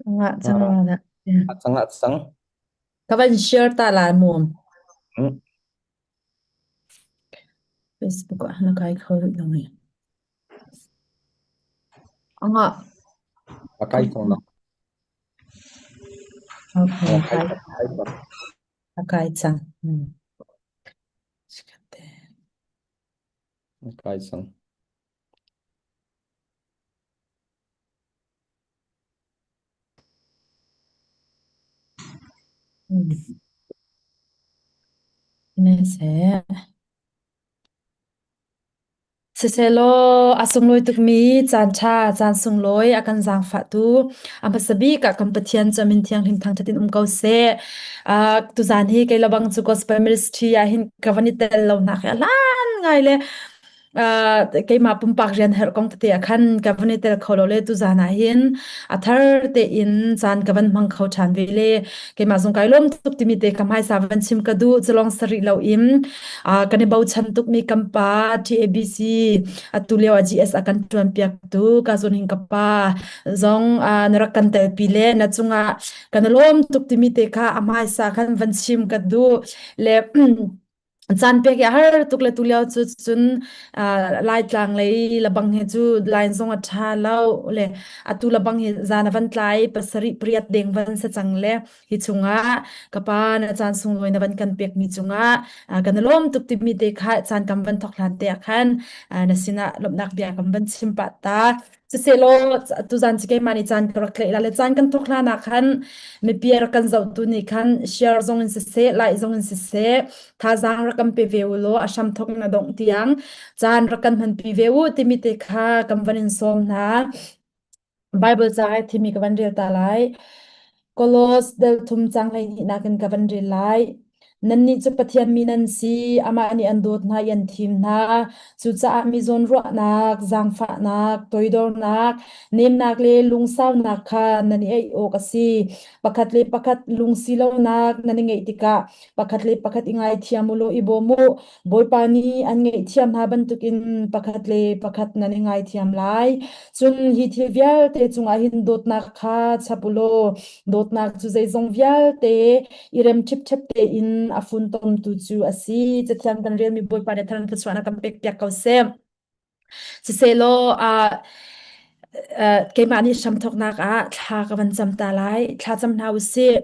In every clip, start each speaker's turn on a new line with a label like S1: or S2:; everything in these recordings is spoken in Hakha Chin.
S1: Ngah cang la na.
S2: Cang ah cang.
S1: Ka van share ta lai mu. Facebook ah na kai kho rih lo ni. Anga.
S2: A kai cang lo.
S1: Okay, kai. A kai cang. Hmm.
S2: Kai cang.
S1: Hmm. Siseh. Sisehlaw a sunglawi tukmi caanṭha, caan sunglawi a kan zaangfahtu a hmasa bik ah kan Pathian cu a min thianghlim thangṭhat in um ko seh. Uh, tuzaan hi kei lebang cu Gospel Ministry ah hin ka van i tel lo nak hi a hlan ngai le uh, keimah pumpak rian herh kong tete ah khan ka van i tel kho lo le tuzaan ah hin a thar tein caan ka van hmang kho ṭhan ve le keimah zong kai lawm tuk timi te ka hmaisa van chim ka duh culong sarih lo in uh, kan i bochan tukmi kan pa TABC atu lio ah GS a kan ṭuan piaktu ka zun hin ka pa zong uh, na rak kan telpi le na cungah kan lawm tuk timi te kha a hmaisa khan van chim ka duh le caan pek i a har tuk le tu lio cu cun Laitlang lei labang he cu line zong a ṭha lo le atu labang hi zan a van tlai pasarih pariat deng van sa cang le hi chungah ka pa na caan sunglawi na van kan pekmi cungah kan i lawm tuk timi te kha caan kam van thok hlan te ah khan na sinah lawmhnak bia kan van chim pah ta. Sisehlaw tuzan cu keimah nih caan ka rak tlaih la le caan kan thawk hlan ah khan mipi a rak kan zohtu nih khan share zong in siseh, like zong in siseh, thazaang rak kan pe ve u law a hram thawk in a dongh tiang caan rak kan hmanpi ve u timi te kha kan van in sawm hna. Bible ca ai thimi ka van rel ta lai. Kolos del thum cang 12 nak in ka van rel lai. Nannih cu Pathian mi nan si, amah nih an dawt hna i an thim hna. Cucaah mi zawnruahnak, zaangfahnak, toidornak, nemnak le lungsaunak kha nan i aih awk a si. Pakhat le pakhat lungsi lonak nan i ngeih tikah pakhat le pakhat i ngaithiam u law i bawm u. Bawipa nih an ngaihthiam hna bantukin pakhat le pakhat nan i ngaithiam lai. Cun hi thil vialte cungah hin dawtnak kha chap u law dawtnak cu zeizong vialte i rem ṭhipṭhep tein a funtomtu cu a si. Cathiang kan relmi Bawipa nih thar thluachuahnak kan pekpiak ko seh. Sisehlaw uh, uh, keimah nih hramthawknak ah thla ka van cam ta lai. Thla cam hna u sih.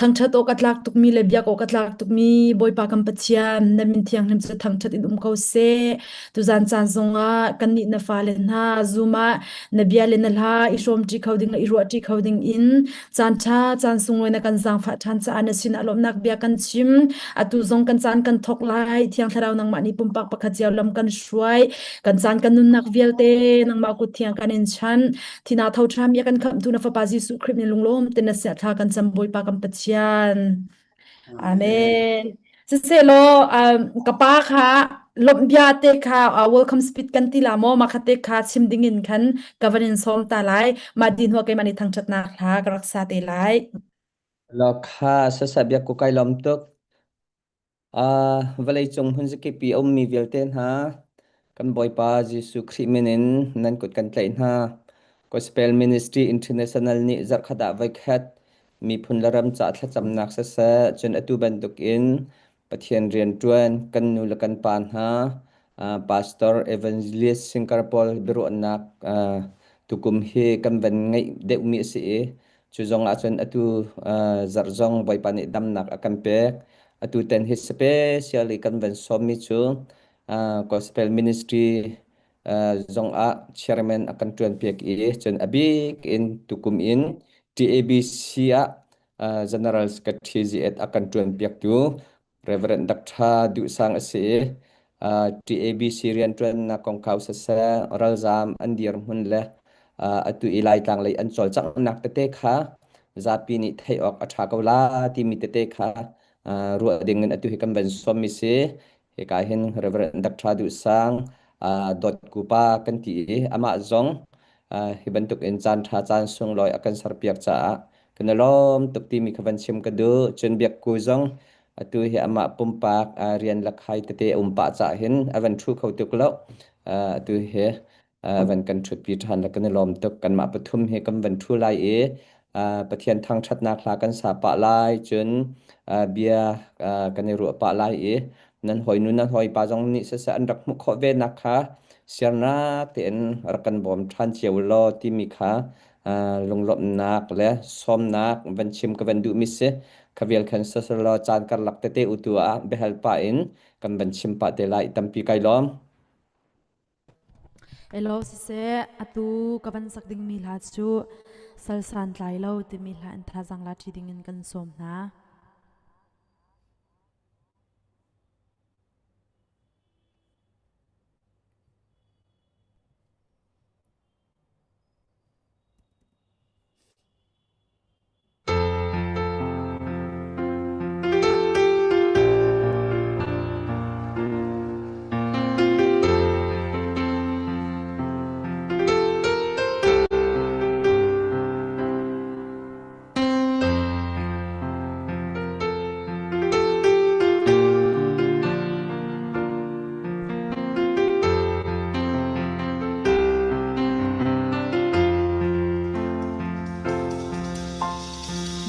S1: Thangṭhat awk a tlak tukmi le biak awk a tlak tukmi Bawipa kan Pathian, na min thianghlim cu thangṭhat in um ko seh. Tuzan caan zongah kannih na fale hna Zoom ah na bia le na hla i hrawmṭi kho ding le i ruahṭi kho ding in caan ṭha caan sunglawi na kan zaangfah ṭhan caah na sinah lawmhnak bia kan chim. Atu zong kan caan kan thawk lai. Thiang Thlarau nangmah nih pumpak pakhat cio lam kan hruai. Kan caan kan nunnak vialte nangmah kut thiang kan in chan. Thina tho ṭhami a kan khamhtu na Fapa Jesuh Khrih min lunglawm ten na siah thla kan cam Bawipa kan Pathian. Amen. Sisehlaw um, ka pa kha lawmh bia te kha uh, welcome speech kan ti la maw ma kha te kha chim ding in khan ka van in sawm ta lai ma din hua keimah nih thangṭhatnak hla ka rak sa te lai.
S2: Lo kha sasa biak ku kai lom tuk. Vawleicung hmunzakip i a ummi vialte hna, kan Bawipa Jesuh Khrih min in nan kut kan tlaih hna. Gospel Ministry International nih zarhkhat ah voikhat miphun le ram ca thlacamnak siseh, cun atu bantukin Pathian rianṭuan kan nu le kan pa hna, Pastor Evangelist Singer pawl biaruahnak tukum hi kan van ngeih deuhmi a si i Cu zong ahcun atu zarh zong Bawipa nih damnak a kan pek. Atu ten hi specially kan van sawmmi cu Gospel Ministry zong ah chairman a kan ṭuan piak i cun a bik in tukum in TABC ah General Secretary ZS a kan ṭuan piaktu Reverend Dr. Duh Sang a si i TABC rianṭuannak kongkau siseh, ralzaam an dirhmun le atu i Laitlang lei an cawlcanghnak tete kha zapi nih theih awk a ṭha ko la timi tete kha ruah ding in atu hi kan van sawmmi si. Hika hin Reverend Dr. Duh Sang Dawtku pa kan ti i amah zong hi bantuk in caan ṭha caan sunglawi a kan serpiak caah kan i lawm tuk timi kha van chim ka duh. Cun Biakku zong atu hi amah pumpak rian lakhai tete a um pah caah hin a van ṭhu kho tuk lo. Atu hi. Van kan ṭhutpi ṭhan le kan i lawm tuk. Kanmah pathum hi kan van ṭhu lai i Pathian thangṭhatnak hla kan sa pah lai, cun bia kan i ruah pah lai i nan hawinu nan hawipa zong nih siseh an rak hmuh khawh ve nak kha siarnak tein rak kan bawm ṭhan cio law timi kha lunglawmhnak le sawmnak van chim ka van duhmi si. Kha vial khan siselaw caan karlak tete utu ah biahal pah in kan van chim pah te lai tampi kai lawm.
S1: Elaw siseh, atu ka van sak dingmi hla cu Sal Santlai Lo timi hla in thazaang la ṭi dingin kan sawm hna.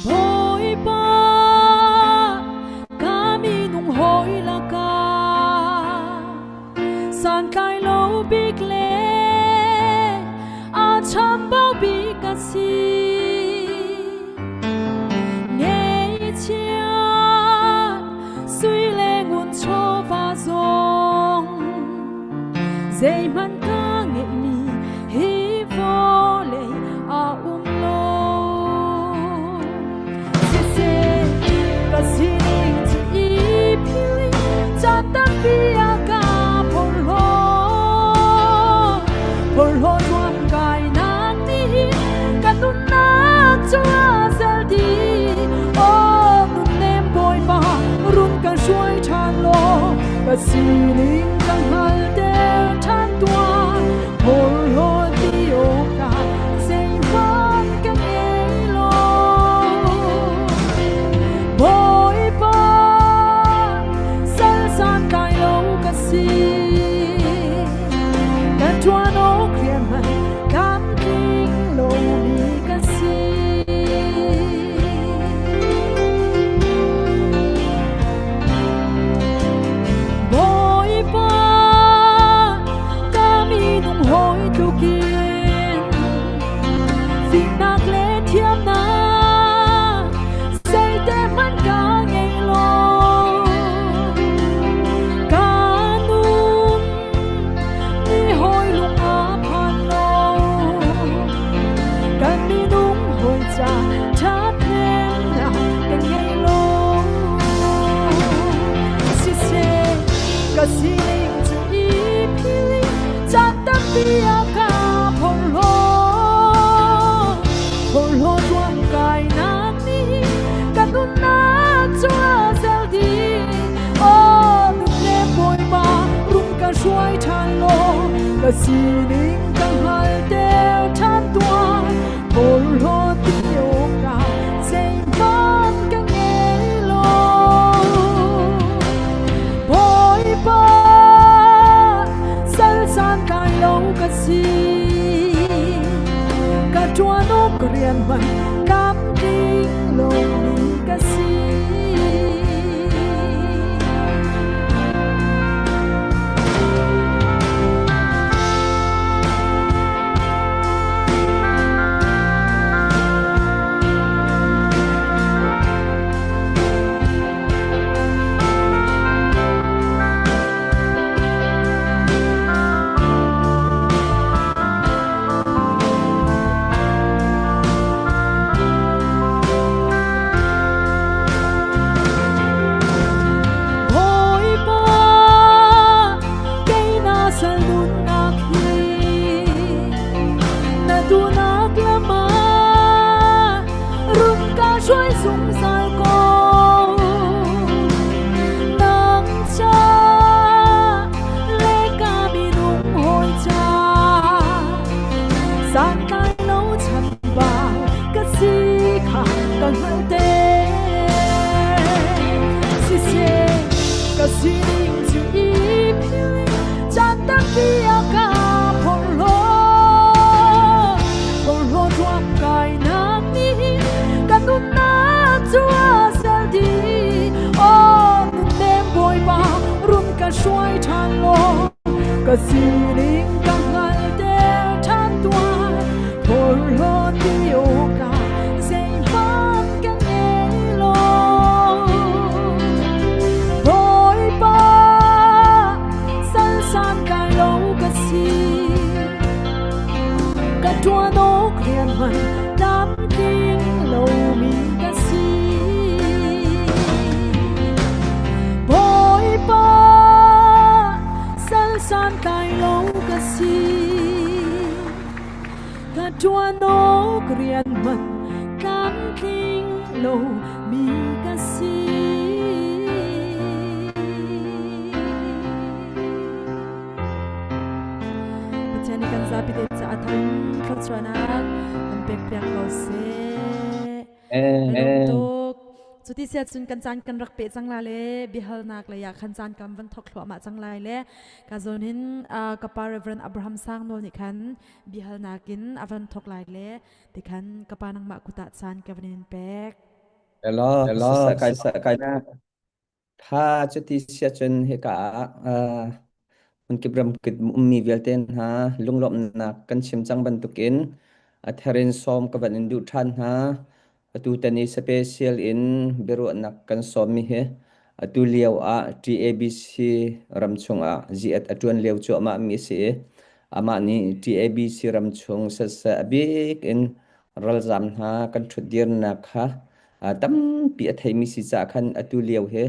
S1: Bawipa, ka minung hawi lakah santlai lo bik le a chambau bik ka si. Ngeihchiat sui le ngun chawva zong zeihmanh ka ngeihmi hi vawlei a um lo. Siseh ka sining cu i philh caan tampi a ka phorhlaw. Phorhlaw zuam kai nak nih ka nunnak cu a zel dih. Aw nunnem Bawipa run ka hruai ṭhan law ka sining ka hngalter ṭhan tuah. Phorhlaw ti awkah zeihmanh ka ngei lo. Bawipa, sal santlai lo ka si. Ka ṭuan awk rian hmanh tlamtling lomi ka si. Bawipa, ka minung hawi tlukin fimnak le thiamnak zeite hmanh ka ngei lo. Ka nun ni hawi lung a phan lo. Kan minung hawi ca ṭhathnemnak ka ngei lo. Siseh, ka sining cu i philh caan tampi a ka phorhlaw. Phorhlaw tuam kainak nih ka nunnak cu a zel dih. Aw nunnem Bawipa, run ka hruai ṭhan law ka sining ka hngalter ṭhan tuah. Phorhlaw ti awkah zeihmanh ka ngei lo. Bawipa, sal santlai lo ka si. Ka ṭuan awk rian hmanh tlamtling lomi ka si. Bawipa, kei na sal nunnak hi na duhnak lam ah run ka hruai zungzal ko. Nang ca le ka minung hawi ca santlai lo chambau ka si kha ka hngalh te. Siseh, ka sining cu i philh caan tampi a ka phorhlaw. Ka sining ka hngalter ṭhan tuah, phorhlawt ti awkah zeihmanh ka ngei lo. Bawipa, sal santlai lo ka si. Ka ṭuan awk rian hmanh tlamtling lomi ka si. Bawipa, sal santlai lo ka si. Ka ṭuan awk rian hmanh tlamtling lomi ka si. Pathian nih kan zapi te caah tharin thluachuahnak kan pekpiak ko seh.
S2: Amen.
S1: Tuk. Cuti sia cun kan caan kan rak pe cang la le biahalnak lei ah khan caan kam van thok thluahmah cang lai le ka zawn hin ka pa Reverend Abraham Sang Nawl nih khan biahalnak in a van thok lai le ti khan ka pa nangmah kutah caan ka van in pek.
S2: Hello,
S3: Hello,
S2: sasa kai
S3: sasa kai
S2: na. Tha cuti sia cun hika ah hmunkip ramkip ummi vialte hna lunglawmhnak kan chim cang bantukin a thar in sawm ka van in duh ṭhan hna. Atu tan i special in biaruahnak kan sawmmi hi atu lio ah TABC ram chungah ziat a ṭuan lio cuahmah mi a si i amah nih TABC ram chung siseh a bik in ralzaam hna kan ṭhutdirnak kha tampi a theimi si caah khan atu lio hi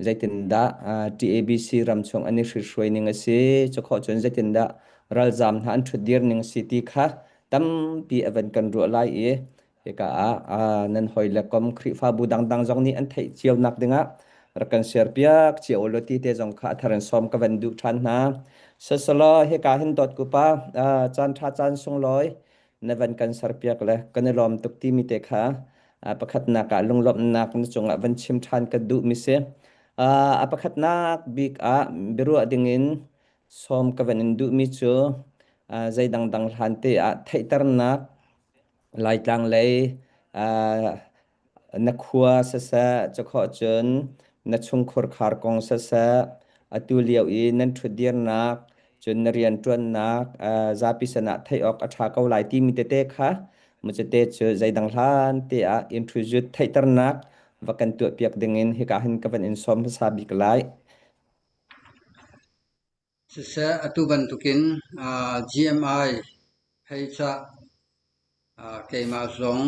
S2: zeitindah TABC ram chung an i hruai ning a si, cukhawh cun zeitindah ralzaam hna an ṭhutdir ning a si ti kha tampi a van kan ruah lai i hika ah nan hawi le kom Khrihfabu dangdang zong nih an theih cio nak dingah rak kan share piak cio ulaw ti te zong kha a thar in sawm ka van duh ṭhan hna. Sasalaw hika hin dawt kupa caan ṭha caan sunglawi na van kan serpiak le kan i lawm tuk timi te kha pakhatnak ah lunglawmhnak na cungah van chim ṭhan ka duhmi si. A pakhatnak bik ah biaruah dingin sawm ka van in duhmi cu zei dangdang hlan te ah theihternak Laitlang lei na khua siseh, cakhawh cun na chungkhur khar kong siseh, atu lio i nan ṭhutdirnak, cun na rianṭuannak zapi sinah theih awk a ṭha ko lai timi tete kha mucate cu zeidang hlan te ah introduce theihternak va kan tuahpiak dingin hika hin ka van in sawm hmasa bik lai.
S4: Siseh, atu bantukin GMI hei cah keimah zong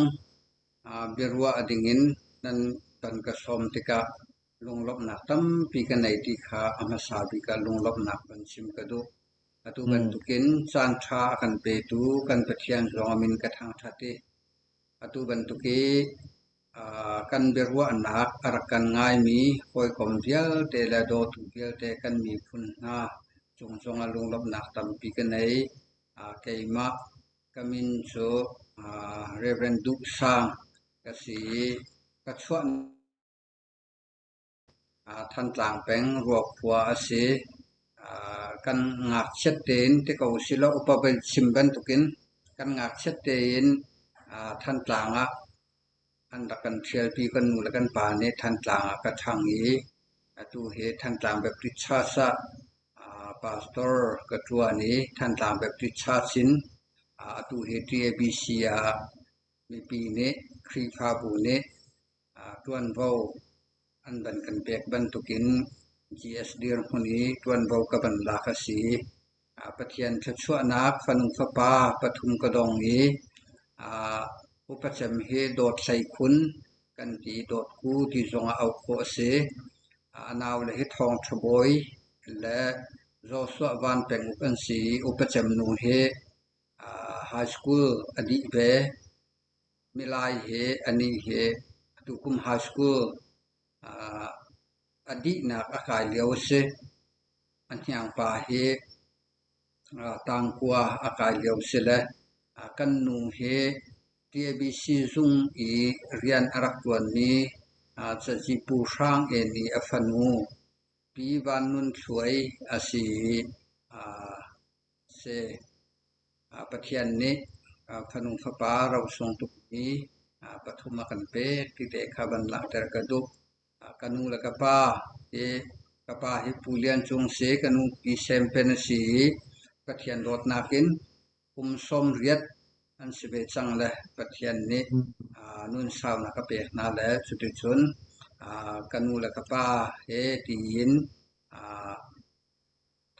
S4: biaruah dingin nan kan ka sawm tikah lunglawmhnak tampi ka nei ti kha a hmasa bik ah lunglawmhnak van chim ka duh. Atu bantukin caanṭha a kan petu kan Pathian zong a min ka thangṭhat i atu bantuk i kan biaruahnak a rak kan ngaimi hawikom vialte le dawtu vialte kan miphun hna cung zongah lunglawmhnak tampi ka nei. Keimah ka min cu Reverend Duh Sang ka si i ka chuah Thantlang peng Ruakhua a si. Kan ngakchiat tein ti ko usih upa bel chim bantukin kan ngakchiat tein Thantlang ah an rak kan ṭhialpi. Kan nu le kan pa nih Thantlang ah ka ṭhang i atu hi Thantlang Baptist Church ah pastor ka ṭuan i Thantlang Baptist Church in atu hi TABC ah mipi nih Khrihfabu nih Ṭuanvo an van kan pek bantukin GS dirhmun i ṭuanvo ka van lak a si. Pathian thluachuahnak fanu fapa pathum ka dong i upacem hi Dawt Hlei Khun kan ti i Dawt Ku ti zongah auh khawh a si. A naule hi Thawng Ṭha Bawi le Joshua Van Penguk an si i upacem nu hi high school a dih ve. Milai he anih he atu kum high school a dihnak a kai lio a si. A hniangpa hi tangkua a kai lio a si le kan nu hi TABC zung i rian a rak ṭuanmi cazi Pu Hrang En i a fanu Pi Van Nun Thluai a si i si. Pathian nih fanu fapa rosung tukmi pathum a kan pek ti te kha van langhter ka duh. Ka nu le ka pa hi Ka pa hi Pu Lian Cung si, ka nu Pi Sem Pen a si i Pathian dawtnak in kum 80 an si ve cang le Pathian nih nun saunak a pek hna le cuticun ka nu le ka pa he tiin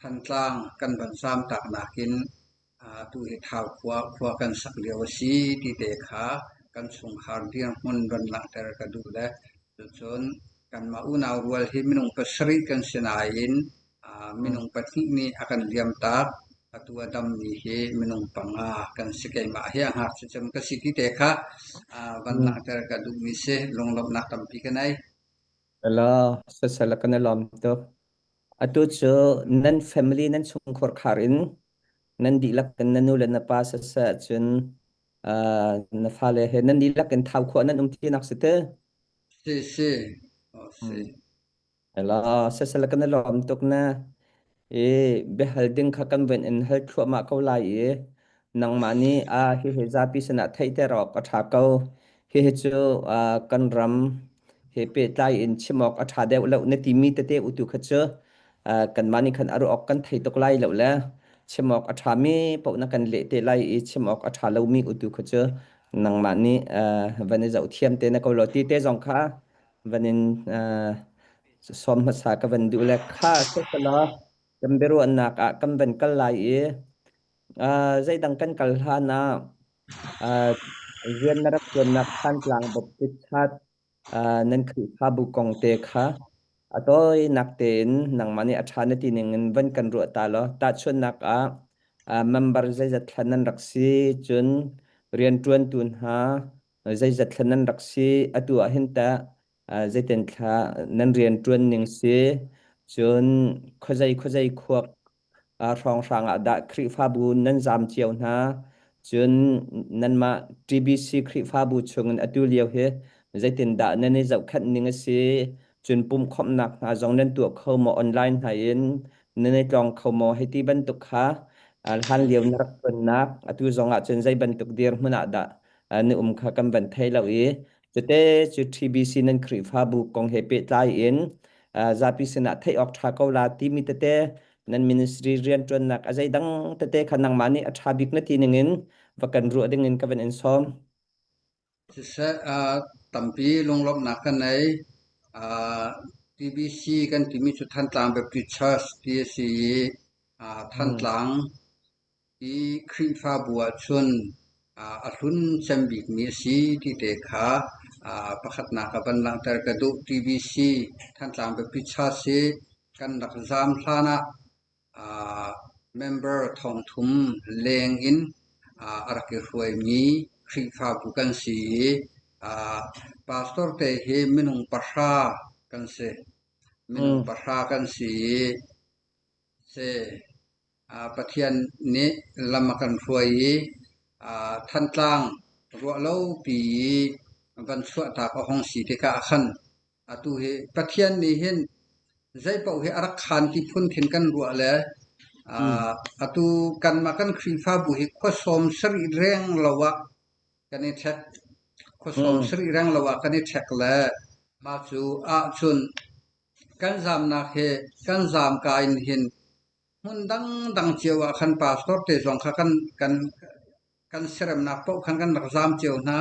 S4: Thantlang kan van zaamtaknak in atu hi Thau khua khua kan sak lio a si ti te kha kan chungkhar dirhmun van langhter ka duh le cucun kanmah unau rual hi minung pasarih kan si nain minung pahnih nih a kan liamtak. Atu a dammi hi minung panga kan si. Keimah hi a ngakchia cem ka si ti te kha van langhter ka duhmi si. Lunglawmhnak tampi ka nei.
S2: Hello, sasala kan i lawm tuk. Atu cu nan family nan chungkhar khar in nan dihlak in na nu le na pa siseh cun uh, na fale he nan dihlak in thau khua nan um tinak si te.
S4: Si si. Oh, si.
S2: Ela sasala kan i lawm tuk na i biahal ding kha kan van in hal thluahmah ko lai i nangmah nih a hihi zapi sinah theihter awk a ṭha ko. Hihi cu kan ram he pehtlai in chim awk a ṭha deuh lo na timi tete utu kha cu kanmah nih khan a ruah awk kan thei tuk lai lo le chim awk a ṭhami paoh na kan leh te lai i chim awk a ṭha lomi utu kha cu nangmah nih van i zohthiam te na ko law ti te zong kha van in sawm hmasa ka van duh le kha seselaw kan biaruahnak ah kan van kal lai i zeidang kan kal hlan ah rian na rak ṭuannak Thantlang Baptist Church nan Khrihfabu kong te kha a tawinak tein nangmah nih a ṭha na ti ning in van kan ruah ta law tahchunhnak ah member zeizat thla nan rak si cun rianṭuantu hna zeizat thla nan rak si atu ah hin tah zeitin thla nan rianṭuan ning si cun khuazei khuazei khua hrawnghrang ah dah Khrihfabu nan zaam cio hna cun nanmah TBC Khrihfabu chungin atu lio hi zeitindah nan i zohkhenh ning a si cun pumhkhawmhnak hna zong nan tuah kho maw online hna in nan i tlawng kho maw hei ti bantuk kha hlan lio na rak tonnak atu zong ah cun zei bantuk dirhmun ah dah na um kha kan van thei lo i cute cu TBC nan Khrihfabu kong he pehtlai in zapi sinah theih awk ṭha ko la timi tete nan ministry rianṭuannak a zeidang tete kha nangmah nih a ṭha bik na ti ningin va kan ruah dingin ka van in sawm.
S4: Siseh, tampi lunglawmhnak ka nei. TBC kan timi cu Thantlang Baptist Church ti a si i Thantlang Hi Khrihfabu ahcun a hlun cem bikmi a si ti te kha pakhatnak ah van langhter ka duh. TBC Thantlang Biapi Church hi kan rak zaam hlan ah member 3000 leng in a rak i hruaimi Khrihfabu kan si i pastor te hi minung pahra kan si. Minung pahra kan si i si. Pathian nih lam a kan hruai i Thantlang ruahlopi i van chuahtak a hung si tikah khan atu hi Pathian nih hin zeipaoh hi a rak khaan ti phun khin kan ruah le atu kanmah kan Khrihfabu hi khua sawm sarih reng lo ah kan i ṭhek. Khua sawm sarih reng lo ah kan i ṭhek le mah cu ahcun kan zaamnak hi kan zaam ka in hin Hmun dangdang cio ah khan pastor te zong kha kan kan kan siaremnak paoh khan kan rak zaam cio hna.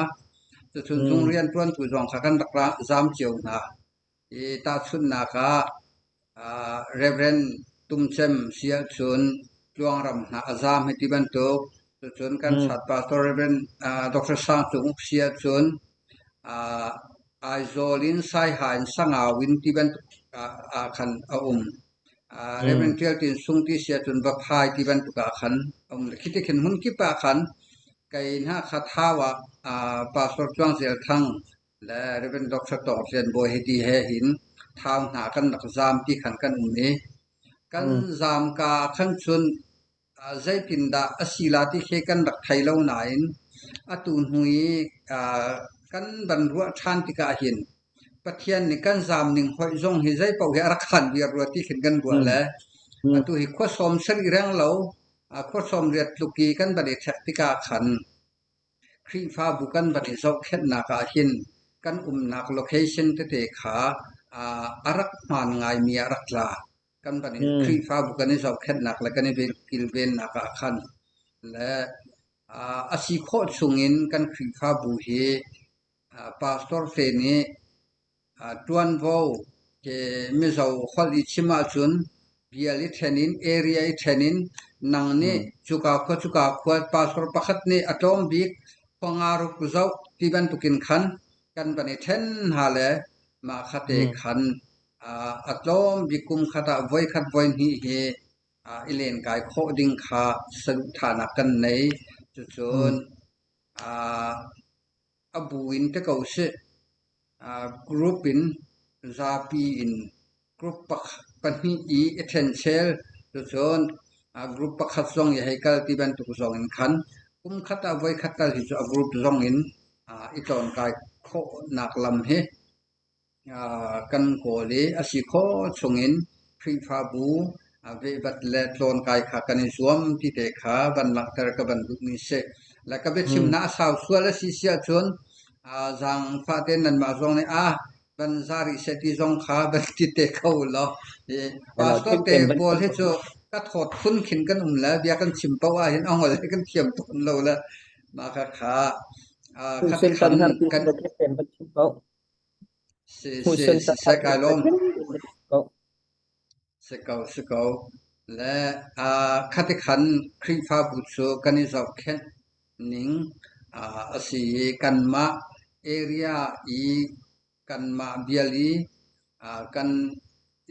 S4: Cucun zung rianṭuantu zong kha kan rak zaam cio hna. I tahchunhnak ah uh, Reverend Tum Cem si ahcun Tluangram hna a zaam hei ti bantuk. Cucun kan chat pastor Reverend uh, Dr. Sang Cung Uk si ahcun uh, Aizawl in Saiha in Sangau in ti bantuk ah khan a um. Reverend Ṭial Tin Sung ti si ahcun va phai ti bantuk ah khan a um. Khi ti khin hmun kip ah khan kei hna kha Thau ah Pastor Tluang Zel Thang le Reverend Dr. Tawng Hlian Bawi hei ti he hin Thau hna kan rak zaam ti khan kan um i kan zaam ka ah khan cun Zeitindah a si la ti khi kan rak thei lo nain atu hnu i kan van ruah ṭhan tikah hin Pathian nih kan zaam ning hoih zong hi zeipaoh hi a rak khan viar rua ti khin kan ruah le atu hi khua sawm sarih reng lo khua sawm riat tluk i kan van i ṭhek tikah khan Khrihfabu kan van i zohkhenhnak ah hin kan umnak location tete kha a rak hmaan ngaimi ah a rak tla. Kan van in Khrihfabu kan i zohkhenhnak le kan i kilvennak ah khan le a si khawh chungin kan Khrihfabu hi pastor te nih Ṭuanvo he Mizo holh i chim ahcun bial i ṭhen in area i ṭhen in nang nih cuka khua cuka khua pastor pakhat nih a tlawm bik khua nga ruk zoh ti bantukin khan kan van i ṭhen hna le mah khate khan a tlawm bik kum khat ah voikhat voihnih hi i lenkai khawh ding kha saduhthahnak kan nei. Cucun a bu in te ko sih. Group in zapi in group pahnih i i ṭhenchel cucun group pakhat zong i hei kal ti bantuk zong in khan kum khat ah voikhat tal hi cu a group zong in i tlawnkai khawhnak lam hi kan kawl i a si khawh chungin Khrihfabu vehvat le tlawnkai kha kan i zuam ti te kha van langhter ka van duhmi si. Le ka biachimnak a sau sual a si si ahcun zaangfah tein nanmah zong nih a van za rih seh ti zong kha van ti te kho law. Pastor te pawl hi cu ka thawt phun khin kan um le bia kan chim paoh ahhin a ngol hi kan thiam tawn lo le mah kha kha khati khan kan Si si siseh kai lawm. Si ko si ko. Le khati khan Khrihfabu cu kan i zohkhenh ning a si i kanmah area i kanmah bial i kan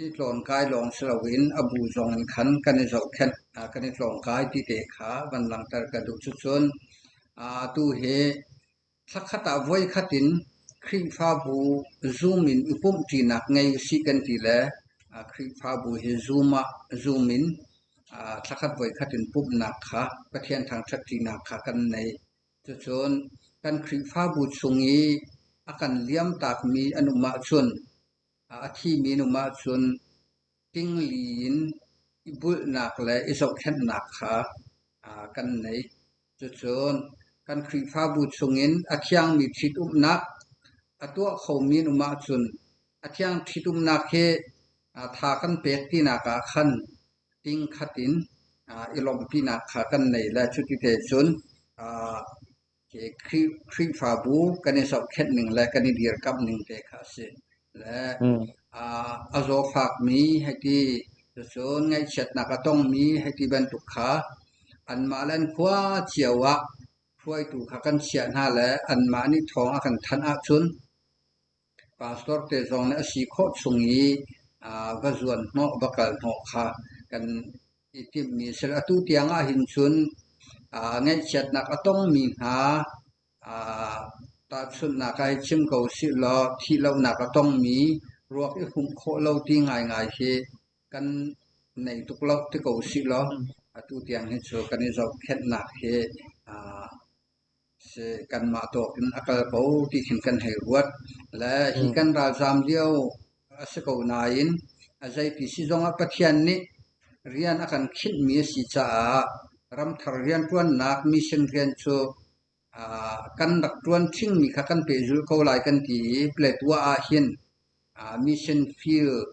S4: i tlawnkai lawng si loin a bu zong in khan kan i zohkhenh kan i tlawngkai ti te kha van langhter ka duh. Cucun atu hi Thlakhat ah voikhat in Khrihfabu Zoom in i pumhṭinak ngei usih kan ti le Khrihfabu hi Zoom ah Zoom in thlakhat voikhat in pumhnak kha Pathian thangṭhatṭinak kha kan nei. Cucun kan Khrihfabu chung i a kan liamtakmi an um ahcun, a thimi an um ahcun tingli in i bulhnak le i zohkhenhnak kha kan nei. Cucun kan Khrihfabu chungin a thiangmi ṭhitumnak a tuah khomi an um ahcun a thiang ṭhitumnak hi tha kan pek tinak ah khan tingkhat in i lawmhpinak kha kan nei le cuti cun Khrihfabu kan i zohkhenh ning le kan i dirkamh ning te kha a si. Le a zawfakmi hei ti, cucun ngaihchiatnak a tongmi hei ti bantuk kha anmah le an khua cio ah hruaitu kha kan chiah hna le anmah nih thawng a kan thanh ahcun Pastor te zong nih a si khawh chung i va zuan hnawh, va kal hnawh kha kan i timhmi a si. Atu tiang ahhin cun ngaihchiatnak a tongmi hna tahchunhnak ah hei chim ko usih law thihlohnak a tongmi ruak i humh khawh lo ti ngaingai hi kan nei tuk lo ti ko usih law atu tiang hi cu kan i zohkhenhnak hi Kanmah tawk in a kal ko ti khin kan hei ruat. Le hi kan ralzaam lio a si ko nain a zeiti si zongah Pathian nih rian a kan khinhmi a si caah ramthar rianṭuannak mission rian cu kan rak ṭuan ṭhingmi kha kan pehzulh ko lai kan ti i Paletwa ahhin mission field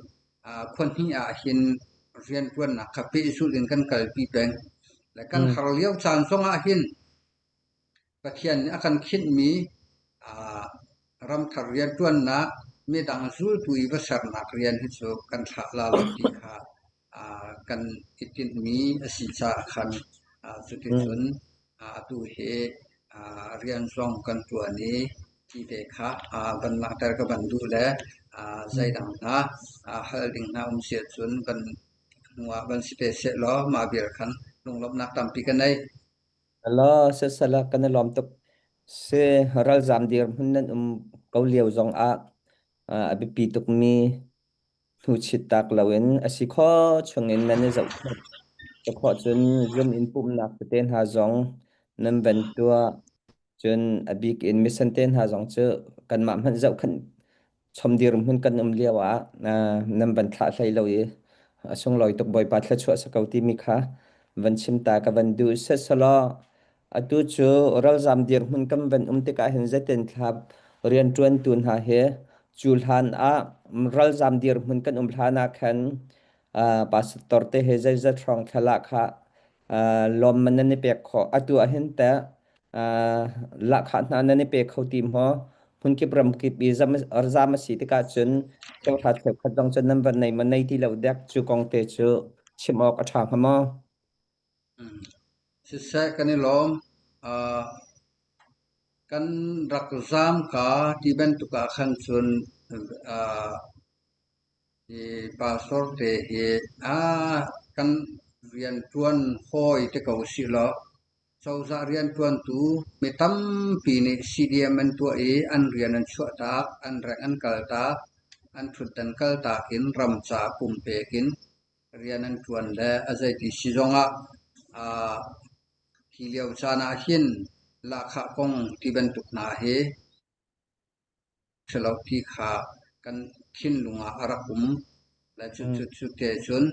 S4: khua hnih ahhin rianṭuannak kha pehzulh in kan kalpi peng. Le kan har lio caan zongah hin Pathian nih a kan khinhmi ramthar rianṭuannak, midang zultu i va sernak rian hi cu kan thlah la lo ti kha kan i tinhmi a si caah khan cuticun atu hi rian zong kan ṭuan i ti te kha van langhter ka van duh le zeidang hna hal ding hna um si ahcun van hnu ah van si te seh law mah vial khan lunglawmhnak tampi ka nei.
S2: Hello, sasala kan i lawm tuk. Si ralzam dirhmun nan um ko lio zong ah a biapi tukmi hnuchit tak loin a si khawh chungin nan i zohkhenh. Cu khawh cun zum in pumhnak tete hna zong nan van tuah. Cun a bik in mission te hna zong cu kanmah hmanh zohkhenh chom dirhmun kan um lio ah nan van thlah hlei lo i a sunglawi tuk Bawipa thluachuah sa ko timi kha van chim ta ka van duh seselaw atu cu ralzam dirhmun kan van um tikah hin zeitin thla rianṭuantu hna hi. Cu hlan ah ralzam dirhmun kan um hlan ah khan pastor te he zeizat hrawng thla kha lawmman nan i pek khawh. Atu ah hin teh lahkhah hna nan i pe kho ti maw? Hmunkip ramkip i zam a si tikah cun cheuhra cheukhat zong cun nan van nei maw nei ti lo dek cu kong te cu chim awk a ṭha hnga maw?
S4: Siseh kan i lawm. Kan rak zaam ka ti bantuk ah khan cun hi pastor te hi kan rianṭuan hawi te ko sih law cozah rianṭuantu mi tampi nih CDM an tuah i an rian an chuahtak, an reng an kaltak, an ṭhutdan kaltak in ram caah pumpek in rian an ṭuan le a zeiti si zongah hi lio caan ah hin lahkhah kong ti bantuk hna hi si lo ti kha kan thinlung ah a rak um. Le cu te cun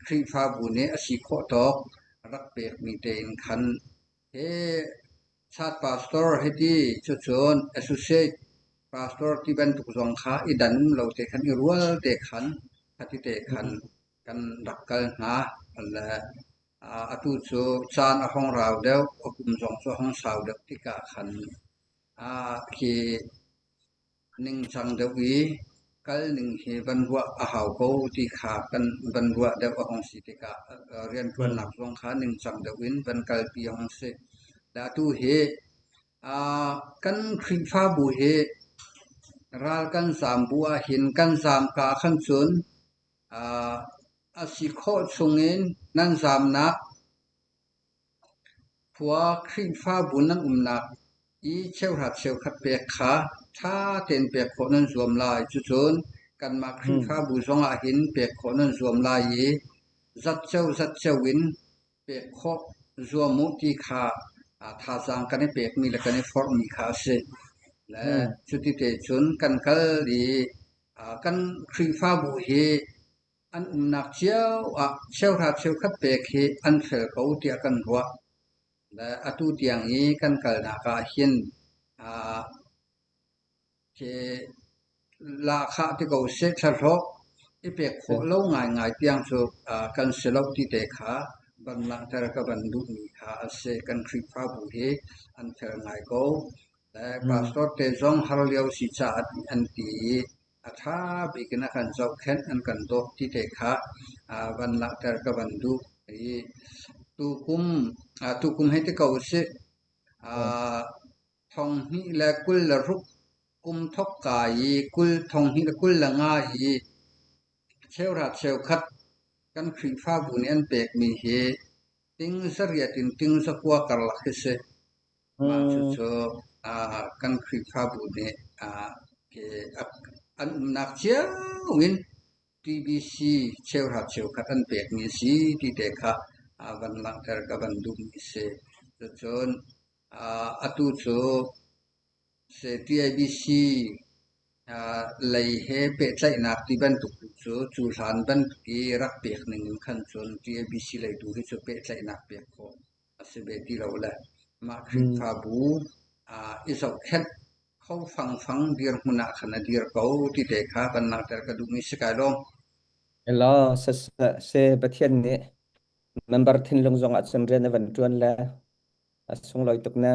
S4: Khrihfabu nih a si khawh tawk rak pekmi tein khan hi Chat pastor hiti cucun associate pastor ti bantuk zong kha i dan um lo te khan i rual te khan khati te khan kan rak kal hna. Le atu cu caan a hong rau deuh, a kum zong cu a hong sau deuh tikah khan khi ningcang deuh i kal ning hi van ruah a hau ko ti kha kan van ruah deuh a hung si tikah rianṭuannak zong kha ningcang deuh in van kalpi a hung si. Le atu hi kan Khrihfabu hi ral kan zaam bu ahhin kan zaam ka khan cun a si khawh chungin nan zaamnak Khua Khrihfabu nan umnak i cheuhra cheukhat pek kha ṭha tein pek khawh nan zuam lai. Cucun kanmah Khrihfabu zongah hin pek khawh nan zuam lai i zatceo zatceo in pek khawh zuam u ti kha thazaang kan i pekmi le kan i forhmi kha a si. Le cuti cun kan kal i kan Khrihfabu hi An umnak cio ah cheuhra cheukhat pek hi an fel ko tiah kan ruah. Le atu tiang i kan kalnak ah hin khi lahkhah ti ko seh thlahlawh i pek khawh lo ngaingai tiang cu kan si lo ti te kha van langhter ka van duhmi kha a si. Kan Khrihfabu hi an fel ngai ko. Le pastor te zong har lio si caah an ti i A ṭha bik in a kan zohkhenh, an kan dawt ti te kha van langhter ka van duh. I tukum, tukum hei ti ko usih. Thong hnih le 26 kum thokka i kul 2025 i cheuhra cheukhat kan Khrihfabu nih an pekmi hi ting zariat in ting zakua karlak hi si. Mah cucu kan Khrihfabu nih an umnak cio in TBC cheuhra cheukhat an pekmi a si ti te kha van langhter ka van duhmi a si. Cucun atu cu TIBC lei he pehtlaihnak ti bantuk tu cu cu hlan bantuk i rak pek ning in khan cun TIBC lei tu hi cu pehtlaihnak pek khawh a si ve ti lo le mah Khrihfabu i zohkhenh kho fangfang dirhmun ah khan a dir ko ti te kha kan langhter ka duhmi si kai lawm.
S2: Hello, se Pathian nih member thinlung zong ah cun rian a van ṭuan le a sunglawi tuk na.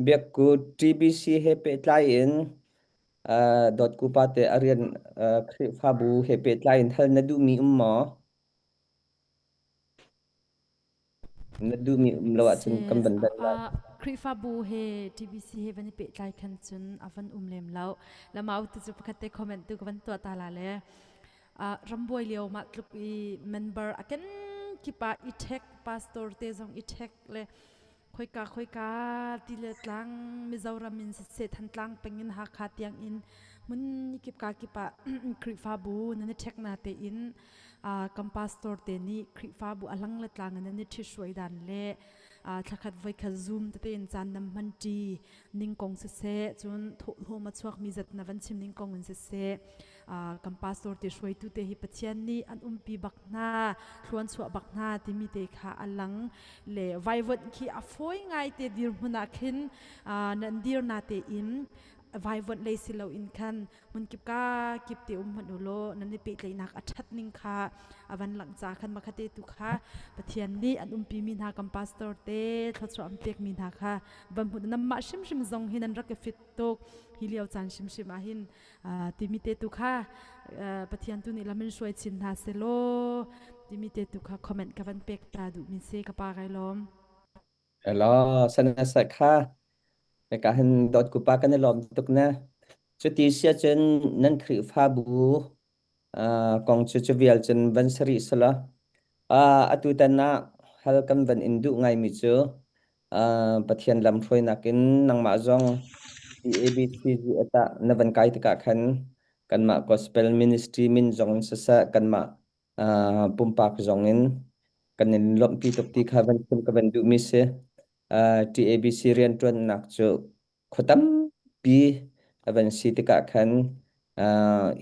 S2: Biakku TBC he pehtlai in dawtku pa te a rian Khrihfabu he pehtlai in hal na duhmi um maw? Na duhmi um lo ahcun kan
S1: Si
S2: van dan lai.
S1: Khrihfabu he TBC he van i pehtlai khan cun a van um lem lo. Lamau tu cu pakhat te comment tu ka van tuah ta la le. Rambuai lio mah tluk i member a ken kipa i ṭhek pastor te zong i ṭhek le khoika khoika ti le tlang Mizoram in siseh Thantlang peng in Hakha tiang in hmun kip ka kip ah Khrihfabu nan i ṭhek na te in kan pastor te nih Khrihfabu a lang le tlang in nan i ṭhithruai dan le thlakhat voikhat Zoom tete in caan nan hman ṭi ning kong siseh cun thawhlawm a chuakmi zat na van chim ning kong in siseh kan pastor te hruaitu te hi Pathian nih an umpi bak hna thluan chuah bak hna timi te kha a lang le vaivuanh khi a fawi ngai te dirhmun ah khin nan dir na te in. Vaivuanh lei si loin khan hmunkip ka kip te um hmanh u law nan i pehtlaihnak a ṭhat ning kha a van langh ca khan makhate tu kha Pathian nih an umpimi hna kan pastor te thluachuah an pekmi hna kha van hmuh namah hrimhrim zong hi nan rak i fit tuk hi lio caan hrimhrim ah hin timi te tu kha Pathian tu nih lam in hruai chin hna selaw timi te tu kha comment ka van pek ta duh mi si ka pa kai lawm.
S2: Elaw, sana sa kha hika hin dawt kupa kan i lawm tuk na. Cuti sia cun nan Khrihfabu kong cu cu vial cun van si rih selaw. Atu tan ah hal kan van in duh ngaimi cu Pathian lamhruainak in nangmah zong ABCG ah na van kai tikah khan kanmah gospel ministry min zong in siseh kanmah pumpak zong in kan in lawmhpi tuk ti kha van chim ka van duhmi si. TABC rianṭuannak cu khua tampi a van si tikah khan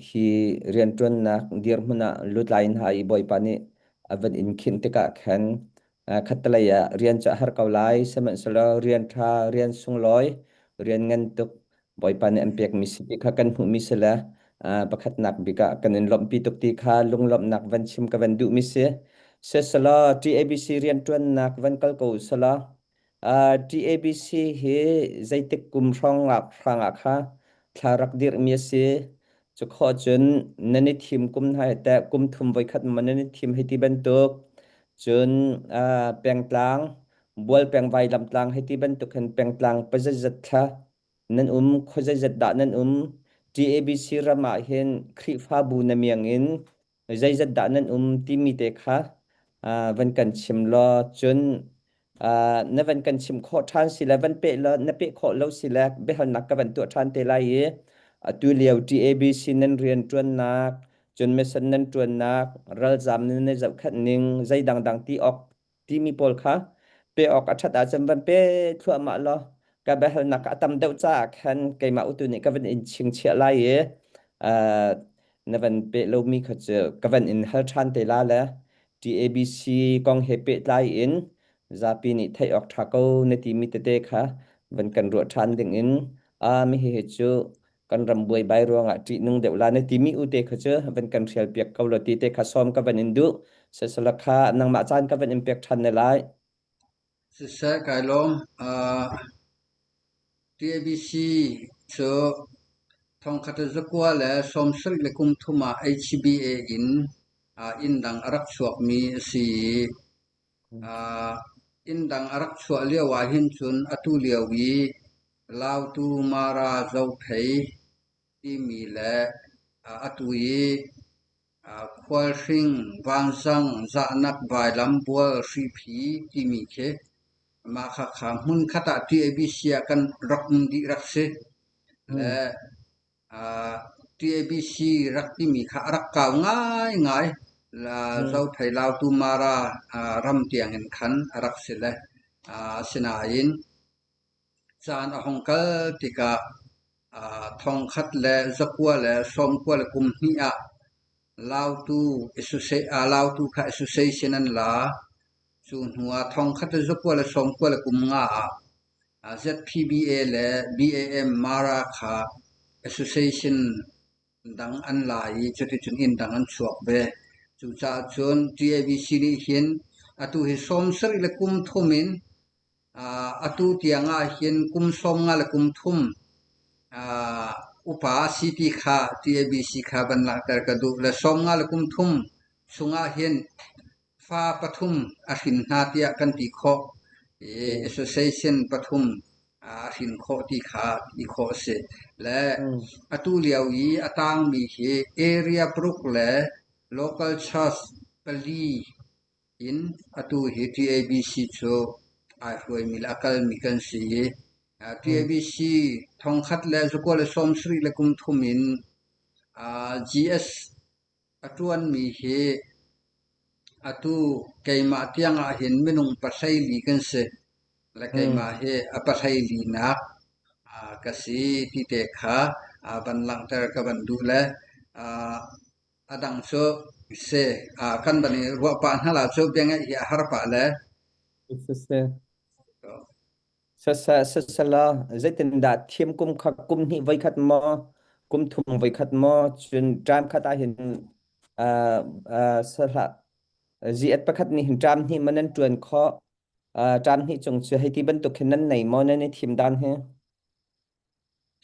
S2: hi rianṭuannak dirhmun ah lutlai hna i Bawipa nih a van in khinh tikah khan khattelei ah rian cu a har ko lai sihmanhsehlaw rian ṭha rian sunglawi rian ngan tuk Bawipa nih an pekmi si ti kha kan hmuhmi si le pakhatnak bik ah kan in lawmhpi tuk ti kha lunglawmhnak van chim ka van duhmi si. Siselaw TABC rianṭuannak van kal ko usalaw TABC hi zeitik kum hrawng ah hrangah kha thla rak dirhmi a si. Cu khawh cun nan i thim kum hna hi teh kum thum voikhat maw nan i thim hei ti bantuk cun pengtlang bual peng vailamtlang hei ti bantuk hin pengtlang pazeizat thla nan um khuazeizat dah nan um TABC ram ah hin Khrihfabu na miang in zeizat dah nan um timi te kha van kan chim law cun na van kan chim khawh ṭhan si le van peh law na peh khawh lo si le biahalnak ka van tuah ṭhan te lai i atu lio TABC nan rian ṭuannak cun mission nan ṭuannak ralzam nan i zohkhenh ning zei dangdang ti awk timi pawl kha pe awk a ṭhat ahcun van pe thluahmah law ka biahalnak a tam deuh caah khan keimah utu nih ka van in chingchiah lai i na van peh lomi kha cu ka van in hal ṭhan te la le TABC kong he pehtlai in zapi nih theih awk ṭha ko na timi tete kha van kan ruah ṭhan ding in mi hihi cu kan ram buaibai ruangah ṭihnung deuh la na timi u te kha cu van kan hrial piak ko law ti te kha sawm ka van in duh sisala kha nangmah caan ka van in pek ṭhan ne lai.
S4: Siseh kai lawm. TABC cu thongkhat le zakua le sawmsarih le kum thum ah HBA in inn dang a rak chuakmi a si i inn dang a rak chuah lio ahhin cun atu lio i Lautu Mara Zophei timi le atu i Khualhring, Vanzang, Zahnak, Vailam, Bual, Hriphi timi khi mah khakha hmunkhat ah TABC ah kan rak um dih rak si. Le TABC rak timi kha a rak kau ngaingai. Zophei Lautu Mara ram tiang in khan a rak si le asinain Caan a hung kal tikah thongkhat le zakua le sawmkua le kum hnih ah Lautu kha association an la. Cu hnu ah thongkhat le zakua le sawmkua le kum nga ah ZPBA le BAM Mara kha association dang an la i cuticun inn dang an chuak ve. Cucaah cun TABC nih hin atu hi sawmsarih le kum thum in Atu tiang ahhin kum 50 le kum thum upa a si ti kha TABC kha van langhter ka duh. Le 50 le kum thum chungah hin fa pathum a hrin hna tiah kan ti khawh. I association pathum a hrin khawh ti kha ti khawh a si. Le atu lio i a tangmi hi area paruk le local church pali in atu hi TABC cu ai hruaimi le a kalmi kan si i TABC thongkhat le zakua le sawmsarih le kum thum in GS a ṭuanmi hi atu keimah tiang ahhin minung pahleili kan si. Le keimah hi a pahleilinak ka si ti te kha van langhter ka van duh le A dang cu si kan van i ruah pah hna la cu biangeih hi a har pah le.
S2: Siseh. Sasala zeitindah thiam kum kha kum hnih voikhat maw kum thum voikhat maw cun ṭam khat ah hin uh, uh, sahlah ziat pakhat nih hin ṭam hnih maw nan ṭuan khawh ṭam hnih cung cu hei ti bantuk hin nan nei maw nan i thim dan hi?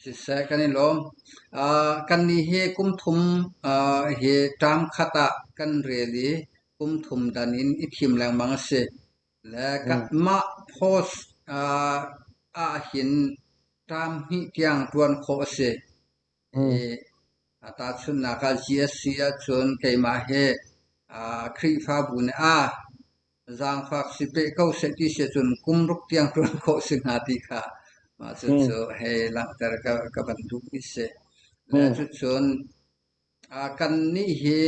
S4: Siseh, kan i lawm. Kannih hi kum thum hi term khat ah kan rel i kum thum dan in i thim lengmang a si. Le kanmah post ahhin term hnih tiang ṭuan khawh a si. I tahchunhnak ah GSC ahcun keimah hi Khrihfabu nih a Zaangfak si peh ko seh ti si ahcun kum ruk tiang ṭuan khawh si hnga ti kha mah cucu hei langhter ka, ka van duhmi si. Le cucun kannih hi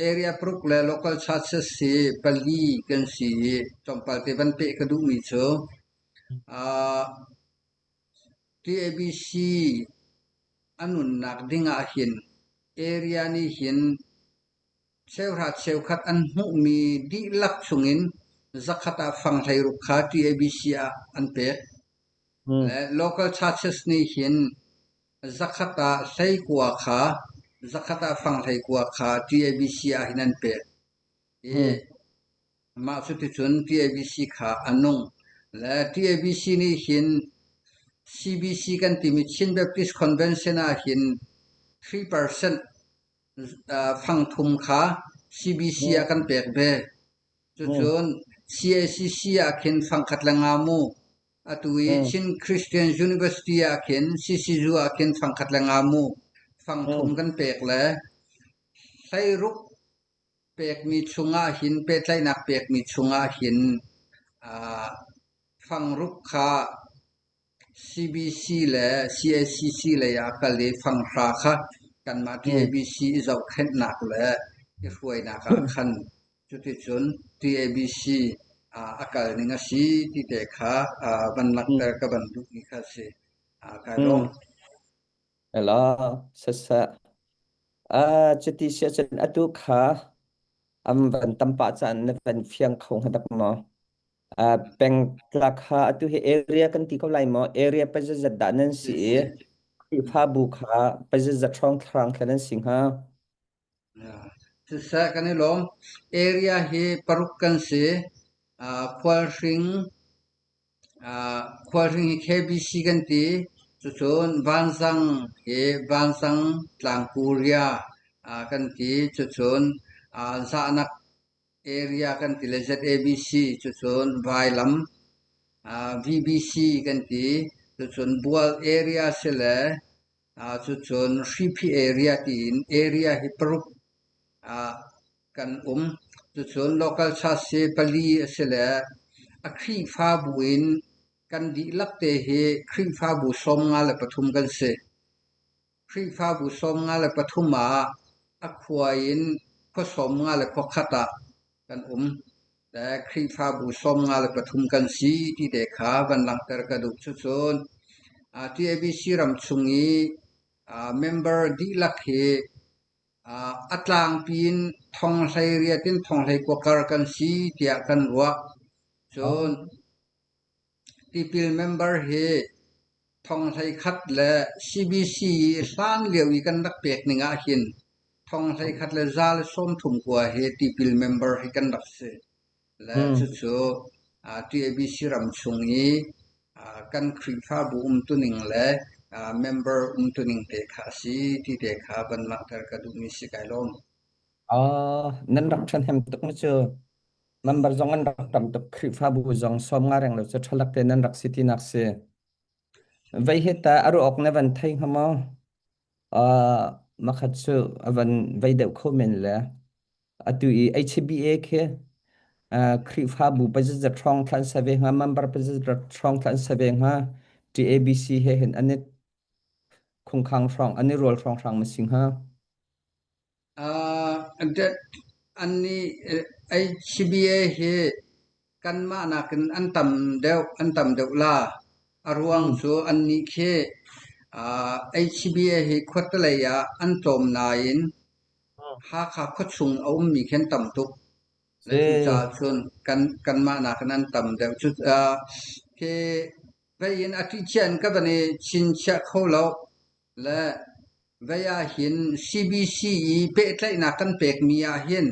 S4: area paruk le local churches hi pali kan si i tlawmpal te van peh ka duhmi cu TABC a nunnak ding ah hin area nih hin Cheuhra cheukhat an hmuhmi dihlak chungin zakhat ah fang 16 kha TABC ah an pek. Le local churches nih hin zakhat ah 19 kha zakhat ah fang 19 kha TABC ah hin an pek. I mah cuticun TABC kha a nung. Le TABC nih hin CBC kan timi Chin Baptist Convention ah hin 3% Fangthum kha CBC ah kan pek ve. Cucun CACC ah khin fangkhat le nga mu. Atu i Chin Christian University ah khin CCU ah khin fangkhat le nga mu. Fangthum kan pek le hleiruk pekmi chungah hin pehtlaihnak pekmi chungah hin fangruk kha CBC le CACC lei ah kal i fanghra kha kanmah TABC i zohkhenhnak le i hruainak ah khan cuticun TABC a kal ning a si ti te kha van langhter ka van duhmi kha a si. Kai lawm.
S2: Ela sasa cuti sia cun atu kha am van tam pah caan na van fiang kho hnga dak maw? Pengtlak kha atu hi area kan ti ko lai maw? Area pazazat dah nan si i Khrihfabu kha pazazat hrawng thlarang thla nan si hnga?
S4: Siseh kan i lawm. Area hi paruk kan si. Khualhring, Khualhring hi KBC kan ti. Cucun Vanzang hi Vanzang Tlangkuria kan ti. Cucun Zahnak Area kan ti le ZABC cucun Vailam, VBC kan ti. Cucun Bual area si le cucun Hriphi area tiin area hi paruk kan um. Cucun local church hi pali a si le a Khrihfabu in kan dihlak te hi Khrihfabu 53 kan si. Khrihfabu 53 ah a khua in khua 51 ah kan um. Le Khrihfabu 53 kan si ti te kha van langhter ka duh. Cucun TABC ram chung i member dihlak hi a tlangpi in thong 18 in thong 19 kar kan si tiah kan ruah. Cun tipil member hi thong 11 le CBC i hlan lio i kan rak pek ning ahhin thong 11 le 130 kua hi tipil member hi kan rak si. Le cucu TABC ram chung i kan Khrihfabu umtuning le member umtuning te kha a si ti te kha van langhter ka duhmi si kai lawm.
S2: Nan rak ṭhahnem tuk mu cu. Member zong an rak tam tuk. Khrihfabu zong sawm nga reng lo cu ṭhalak te nan rak si tinak si. Vei hi ta a ruah awk na van thei hnga maw? Makhat cu a van vei deuh kho men le atu i HBA khi Khrihfabu pazazat hrawng thlan sa ve hnga, member pazazat hrawng thlan sa ve hnga, TABC he hin an i khungkhang hrawng, an i rual hrawng hrang ma si hnga?
S4: Annih HBA hi kanmah nakin an tam deuh, an tam deuh la. A ruang cu annih khi HBA hi khuatelei ah an tlawm nain Hakha khuachung a ummi khi an tam tuk. Le cucaah cun kanmah nakin an tam deuh. Khi. Vei in a ṭihcia in ka van i chinchiah kho lo. Le vei ahhin CBC i pehtlaihnak kan pekmi ahhin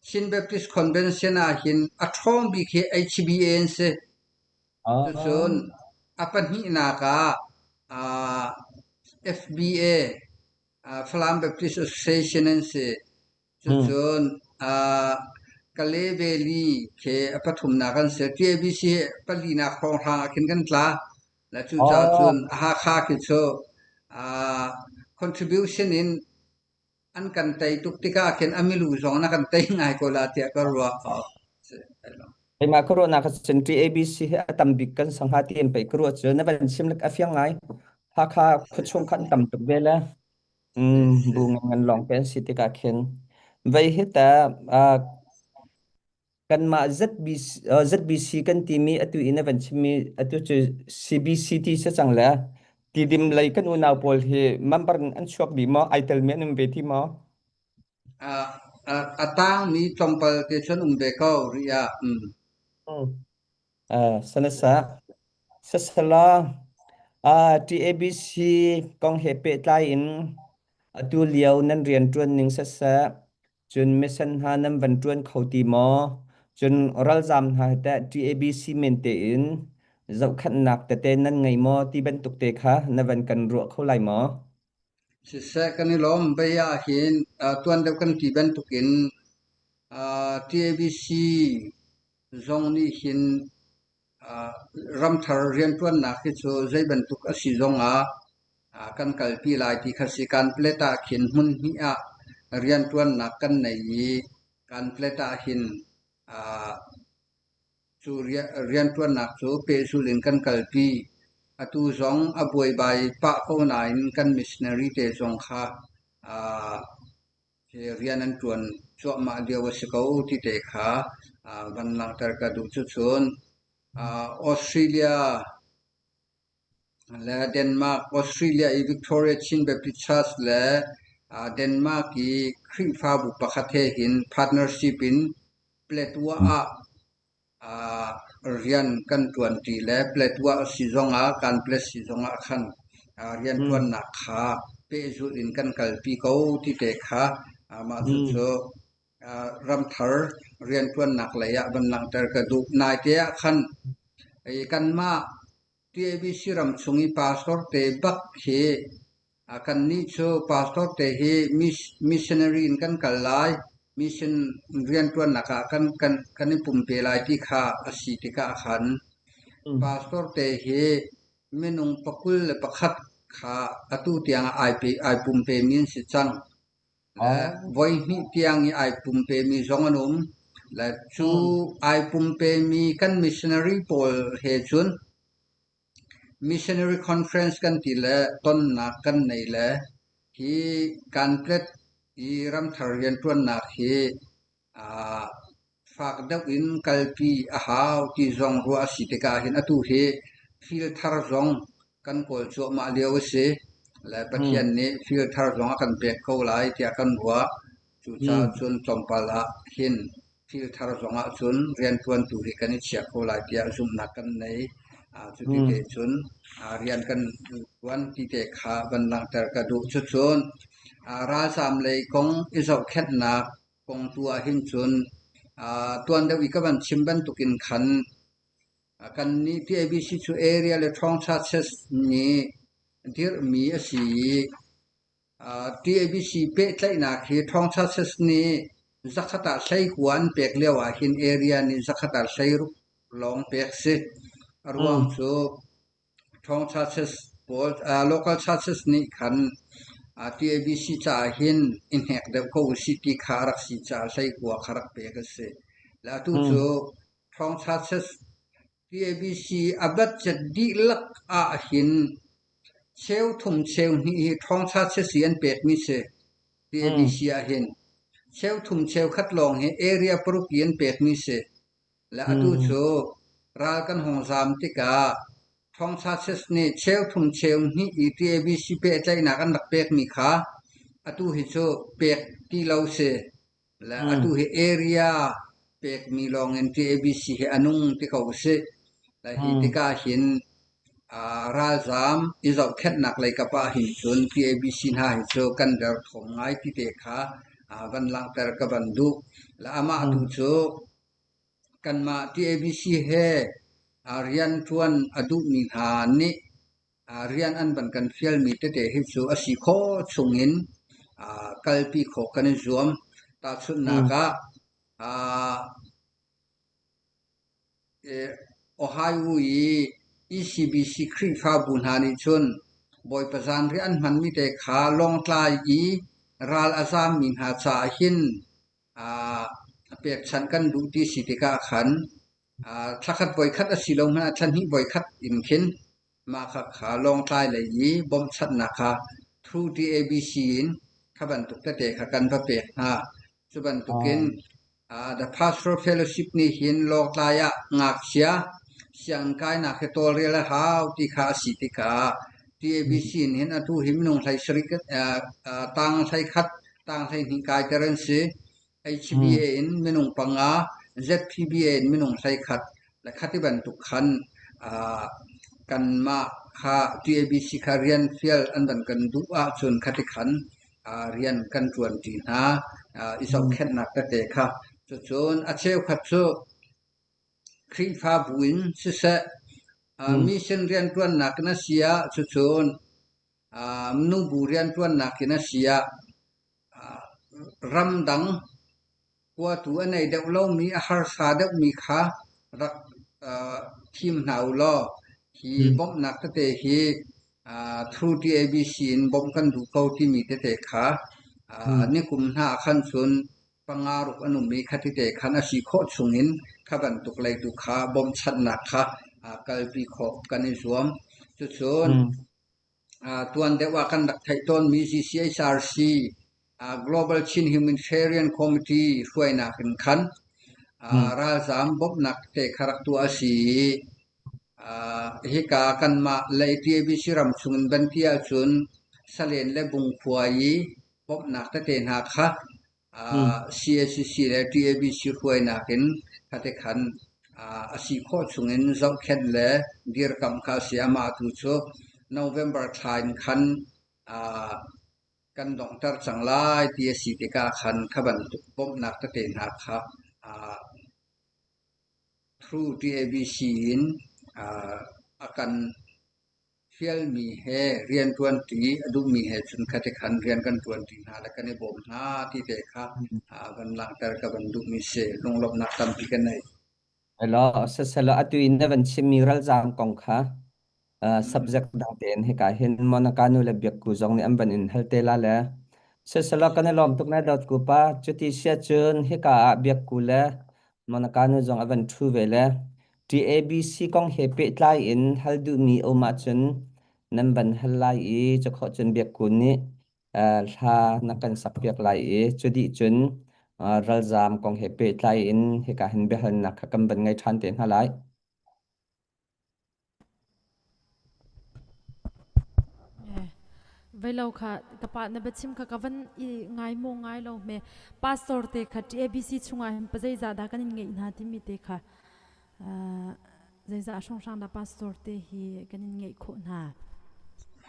S4: Chin Baptist Convention ahhin a ṭhawng bik hi HBA an si. Cucun a pahnihnak ah FBA, Falam Baptist Association an si. Cucun Kale Valley khi a pathumnak an si. TABC hi palinak hrawnghrang ah khin kan tla. Le cucaah cun Hakha khi cu contribution in an kan tei tuk tikah khin a milu zong na kan tei ngai ko la tiah ka ruah.
S2: Keimah ka ruahnak ahcun TABC hi a tam bik kan sangha ti in pei ka ruah cu na van chim a fiang ngai. Hakha khuachung khan tam tuk ve le bu ngan lawng te an si tikah khin vei hi ta kanmah ZBC, ZBC kan timi atu in a van chimmi atu cu CBC ti si cang le tidim lei kan unau pawl hi member in an chuak dih maw ai telmi an um ve ti maw?
S4: A tangmi tlawmpal te cun um ve ko rih ah.
S2: Sanasa sasala TABC kong he pehtlai in atu lio nan rian ṭuan ning saseh cun mission hna nan van ṭuan kho ti maw? Cun ralzaam hna he teh TABC men tein zohkhenhnak tete nan ngei maw ti bantuk te kha na van kan ruah kho lai maw?
S4: Siseh kan i lawm. Bei ah hin tuan deuh kan ti bantukin TABC zong nih hin ramthar rianṭuannak hi cu zei bantuk a si zongah kan kalpi lai ti kha si. Kanplet ah khin hmun hnih ah rianṭuannak kan nei i kanplet ah hin Cu rianṭuannak cu pehzulh in kan kalpi. Atu zong a buaibai pah ko nain kan missionary te zong kha rian an ṭuan cuahmah lio a si ko ti te kha van langhter ka duh. Cucun Australia le Denmark, Australia i Victoria Chin Baptist Church le Denmark i Khrihfabu pakhat he hin partnership in Paletwa ah rian kan ṭuanṭi le Paletwa si zongah Kanplet si zongah khan rianṭuannak kha pehzulh in kan kalpi ko ti te kha mah cucu ramthar rianṭuannak lei ah van langhter ka duh. Naite ah khan kanmah TABC ram chung i pastor te bak hi kannih cu pastor te hi missionary in kan kal lai, mission rianṭuannak ah kan i pumpe lai ti kha a si tikah khan pastor te hi minung 21 kha atu tiang ah ai pumpemi an si cang. Le voihnih tiang i ai pumpemi zong an um. Le cu ai pumpemi kan missionary pawl he cun missionary conference kan ti le tonnak kan nei le hi kanplet i ramthar rianṭuannak hi fak deuh in kalpi a hau ti zong ruah a si tikah hin atu hi thil thar zong kan kawl cuahmah lio a si. Le Pathian nih thil thar zong a kan pek ko lai tiah kan ruah. Cucaah cun tlawmpal ah hin thil thar zong ah cun rianṭuantu hi kan i chia kho lai tiah zumhnak kan nei. Cuti te cun rian kan ṭuan ti te kha van langhter ka duh. Cucun ralzaam lei kong i zohkhenhnak kong tu ahhin cun tuan deuh i ka van chim bantukin khan kannih TABC cu area le ṭhawngṭha church nih dirhmi a si i TABC pehtlaihnak hi ṭhawngṭha church nih zakhat ah 19 an pek lio ahhin area nih zakhat ah 16 lawng pek si. A ruang cu Ṭhawng churches pawl, local churches nih khan TABC caah hin i hnek deuh ko usih ti kha a rak si caah hleikua kha rak pek a si. Le atu cu ṭhawng churches TABC a budget dihlak ah hin cheu thum cheu hnih hi ṭhawng churches i an pekmi si. TABC ah hin cheu thum cheu khat lawng hi area paruk i an pekmi si. Le atu cu ral kan hung zaam tikah Thawngṭha nih cheu thum cheu hnih i TABC pehtlaihnak an rak pekmi kha atu hi cu pek ti lo si. Le atu hi area pekmi lawngin TABC hi a nung ti ko usih. Le hi tikah hin. Ralzaam i zohkhenhnak lei kap ahhin cun TABC hna hi cu kan derthawm ngai ti te kha van langhter ka van duh. Le amah tu cu kanmah TABC he rianṭuan a duhmi hna nih rian an van kan fialmi tete hi cu a si khawh chungin kalpi khawh kan i zuam. Tahchunhnak ah Ohio i ECBC Khrihfabu hna nih cun Bawipa zanriah an hmanmi te kha Lawngtlai i ral a zaammi hna caah hin pekchanh kan duh ti si tikah khan thlakhat voikhat a si lo hmanh ah thlahnih voikhat in khin Mah khakha Lawngtlai lei i bawmhchanhnak kha through TABC in kha bantuk tete kha kan va pek hna. Cu bantukin The Pastoral Fellowship nih hin Lawngtlai ah ngakchia sianginn kainak hi tawlrel a hau ti kha a si tikah TABC in hin atu hi minung hlei sarih tang hlei khat tang hlei hnih kaiter an si. HBA in minung panga, ZPBA in minung 11 le khati bantuk khan kanmah kha TABC kha rian fial an van kan duh ahcun khati khan rian kan ṭuanṭi hna i zohkhenhnak tete kha. Cucun a cheukhat cu Khrihfabu in siseh, mission rianṭuannak in a si ah cucun nubu rianṭuannak in a si ah Ramdang kuatu a nei deuh lomi, a harsa deuhmi kha rak thim hna u law hi bawmhnak tete hi through TABC in bawmh kan duh ko timi tete kha nikum hna ah khan cun panga ruk an um i kha tete khan a si khawh chungin kha bantuk lei tu kha bawmhchanhnak kha kalpi khawh kan i zuam. Cucun Tuan deuh ah kan rak theih tawnmi GCHRC Global Chin Humanitarian Committee hruainak in khan ralzaam bawmhnak te kha rak tuah a si i hika kanmah lei TABC ram chung in van ti ahcun Salen le Bungkhua i bawmhnak tete hna kha CACC le TABC hruainak in khatikhan a si khawh chungin zohkhenh le dirkamh kha a si. Amah tu cu November thla in khan kan donghter cang lai ti a si tikah khan kha bantuk bawmhnak tete hna kha through TABC in a kan Fialmi he rianṭuanṭi a duhmi he cun khatikhan rian kan ṭuanṭi hna le kan i bawm hna ti te kha van langhter ka van duhmi si. Lunglawmhnak tampi ka nei.
S2: Elaw, siselaw atu in na van chimmi ralzaam kong kha subject dang tein hika hin Monica nu le Biakku zong nih an van in hal te la le siselaw kan i lawm tuk na dawt ku pa cuti sia cun hika ah Biakku le Monica nu zong a van ṭhu ve le TABC kong he pehtlai in hal duhmi a um ahcun nan van hal lai i cakhawh cun Biakku nih hla na kan sakpiak lai i cu dih cun ralzaam kong he pehtlai in hika hin biahalnak kha kan van ngei ṭhan te hna lai.
S1: Veilo kha ka pa na biachim kha ka van i ngai maw ngai lo hme pastor te kha TABC chungah hin pazeizah dah kan in ngeih hna timi te kha zeizah hrawnghrang dah pastor te hi kan in ngeih khawh hna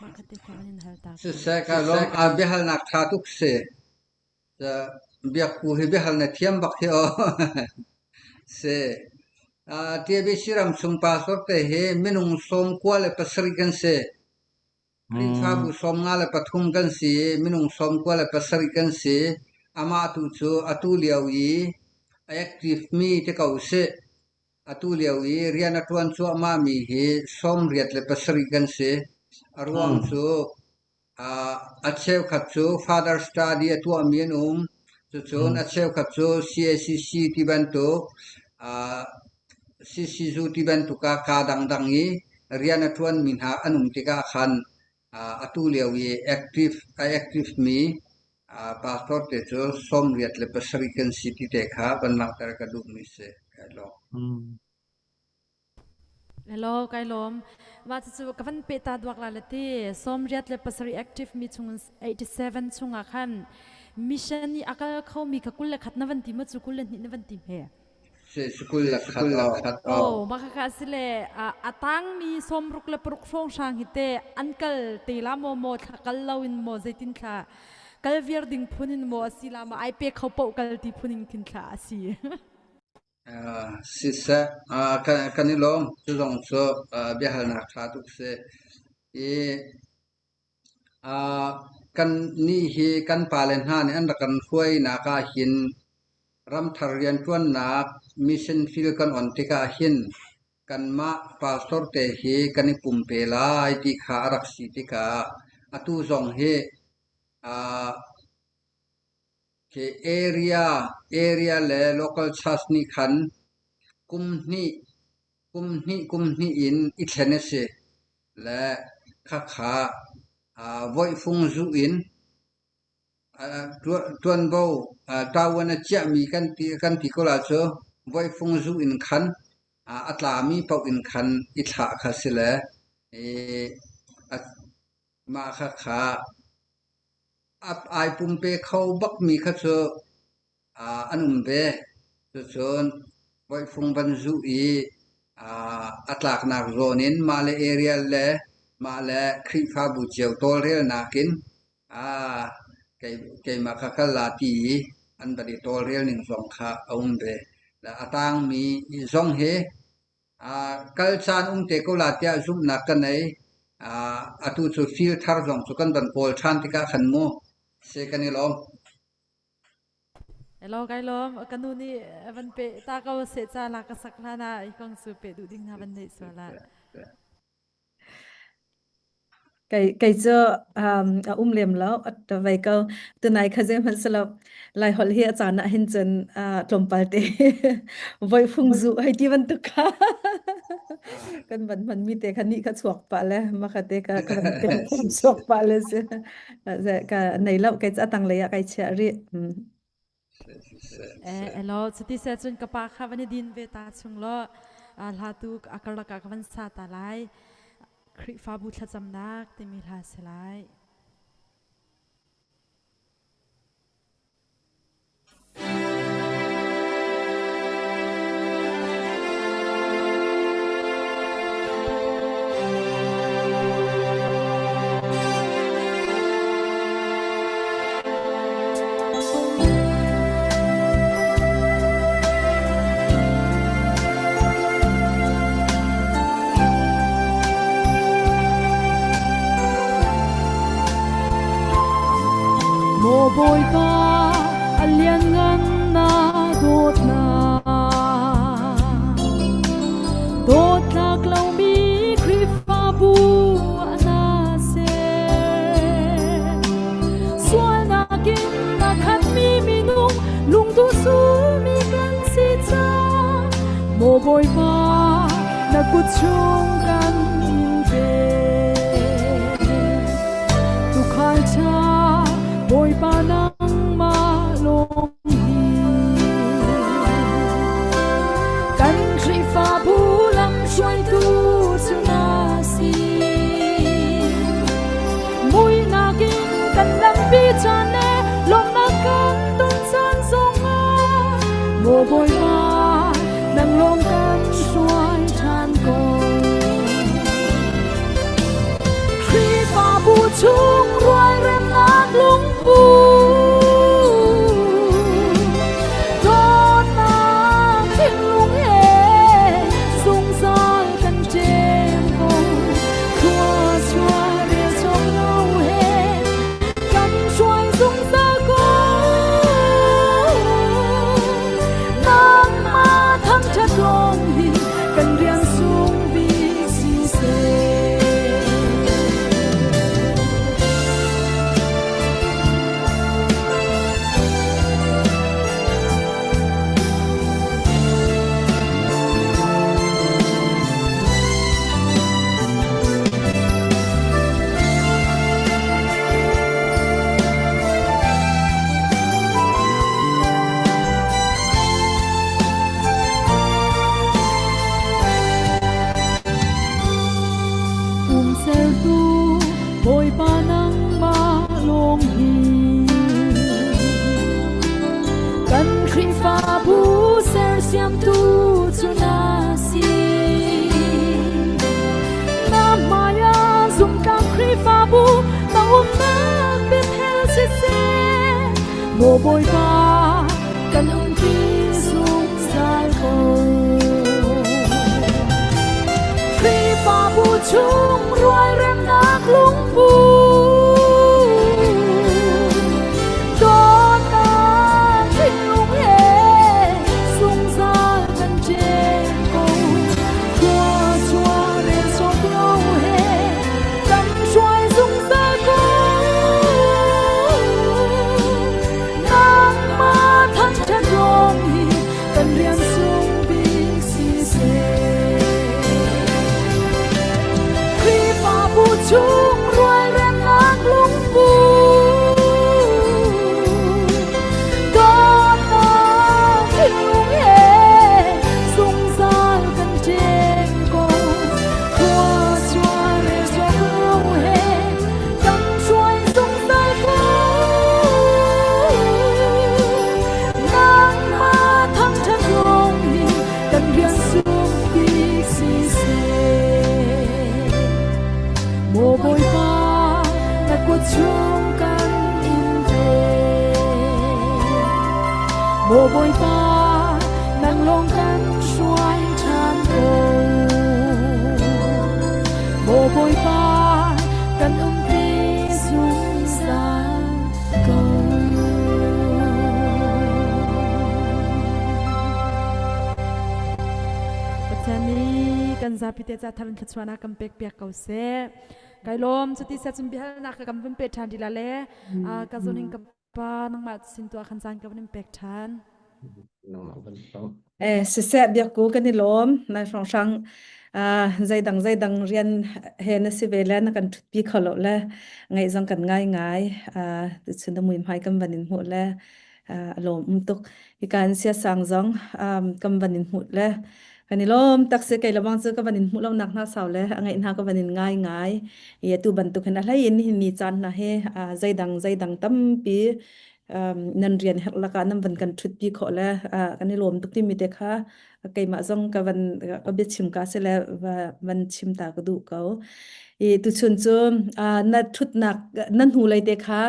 S1: mah kha te kha van in hal ta
S4: Siseh ka lawm a biahalnak ṭha tuk si. Biakku hi biahal na thiam bak hi aw. Si. TBC ram chung pastor te hi minung 97 kan si. Khrihfabu 53 kan si i minung 97 kan si. Amah tu cu atu lio i a active mi te ko sih. Atu lio i rian a ṭuan cuahmah mi hi 87 kan si. A ruang cu A cheukhat cu Father Study a tuahmi an um. Cucun a cheukhat cu CACC ti bantuk, CCzu ti bantuk ah kaa dangdang i rian a ṭuanmi hna an um tikah khan atu lio i active, a active mi pastor te cu 87 kan si ti te kha van langhter ka duhmi si. Kai lawm.
S1: Hello, kai lawm. Mah cucu ka van peh ta duak la le ti. 87 active mi chung 87 chungah khan mission i a kal khomi kha 21 na van ti ma cu 22 na van ti hme?
S4: Si 21 aw.
S1: Oh, mah khakha a si le a tangmi 66 hrawnghrang hi te an kal te la maw maw thla kal lo in maw zeitin thla kal viar ding phun in maw a si la maw ai pe kho paoh kal ti phun in khin thla a si.
S4: Siseh, kan i lawm. Cu zong cu biahalnak ṭha tuk si. I Kannih hi kan pale hna nih an rak kan hruainak ahhin ramthar rianṭuannak mission field kan on tikah hin kanmah pastor te hi kan i pumpe lai ti kha a rak si tikah atu zong hi Khi area le local church nih khan kum hnih kum hnih kum hnih in i thlen a si le khakha voihfung zuh in ṭuanvo ṭavuan a ciahmi kan ti ko la cu voihfung zuh in khan a tlami paoh in khan i thlah kha si le mah khakha ai pumpe kho bakmi kha cu an um ve. Cucun voihfung van zuh i a tlaknak zawn in mah le area le mah le Khrihfabu cio tawlrelnak in keimah kha kal la ti i an van i tawlrel ning zong kha a um ve. A tangmi zong hi Kal caan um te ko la tiah zumhnak ka nei. Atu cu fil thar zong cu kan van kawl ṭhan tikah khan mu si kan i lawm.
S1: Hello, kai lawm. Ka nu nih van pe ta ko seh ca la ka sak hlan ah hi kong cu pe duh ding hna van neih sual ah.
S3: Kei cu a um lem lo, a vei ko. Tunai kha zeihmanh si lo. Laiholh hi a caan ah hin cun tlawmpal te voihfung zu hei ti bantuk kha kan van hmanmi te kha nih kha chuak pah le maka te ka ka van ka chuak pah le si. Ka nei lo kei cu a tanglei ah kai chiah rih.
S1: Elaw cuti seh cun ka pa kha van i din ve ta chung law hla tu a karlak ah ka van sa ta lai. Khrihfabu thlacamnak timi hla si lai. Maw Bawipa a lianngan na dawtnak Dawtlak lomi Khrihfabu na ser. Sualnak in a khatmi minung lungduh sumi kan si cang. Maw Bawipa, na kut chung kan in pe. Tuukhal ṭha, Bawipa nangmah lawng Kan Khrihfabu lamhruaitu cu na si. Muihnak in kan lampi caan le lawmhnak kan ton caan zongah Maw Bawipa, nang lawng kan hruai ṭhan ko. Khrihfabu chung rualremnak lungpu dawtnak thinlung he zungzal kan ṭem ko. Thluachuah rel cawk lo he kan hruai zungzal ko. Nangmah thangṭhat lawng hi kan rian sung bik siseh. Bawipa kan umpi zungzal ko. Khrihfabu chung rualremnak lungpu dawtnak thinlung he zungzal kan ṭen ko. Khua chuah rel sawk lo he kan hruai zungzal ko. Nangmah thangṭhat lawng hi kan rian sung bik siseh. Khrihfabu chung rualremnak lungpu dawtnak thinlung he zungzal kan ṭeng ko. Khua chuah rel sawk lo he kan hruai zungzal ko. Nangmah thangṭhat lawng hi kan rian sung bik siseh. Maw Bawipa, na kut chung kan in pe. Maw Bawipa, nang lawng kan hruai ṭhan ko. Maw Bawipa, kan umpi zungzal ko. Pathian nih kan zapi te ca thar in thluachuahnak kan pek piak ko seh. Kai lawm cuti sia cun biahalnak ka kan vun pe ṭhan ti la le ka zun hin ka pa nangmah sin tuah khan caan ka vun in pek ṭhan.
S3: Eh, siseh biakku kan i lawm. Nai hrawnghrang zeidang zeidang rian he na si ve le na kan ṭhutpi kho lo le ngaih zong kan ngai ngai. Tuchun na muihmai kan van in hmuh le a lawm um tuk. Hika in siasang zong kan van in hmuh le kan i lawm tak si kei lebang cu ka van in hmuh lo nak hna sau le a ngaih hna ka van in ngai ngai. I atu bantuk hin a hlei in nihin ni caan hna hi zeidang zeidang tampi nan rian herh lakah nan van kan ṭhutpi khawh le kan i lawm tuk timi te kha keimah zong ka van ka biachim ka si le van chim ta ka duh ko. I tuchun cu na ṭhutnak na hnulei te kha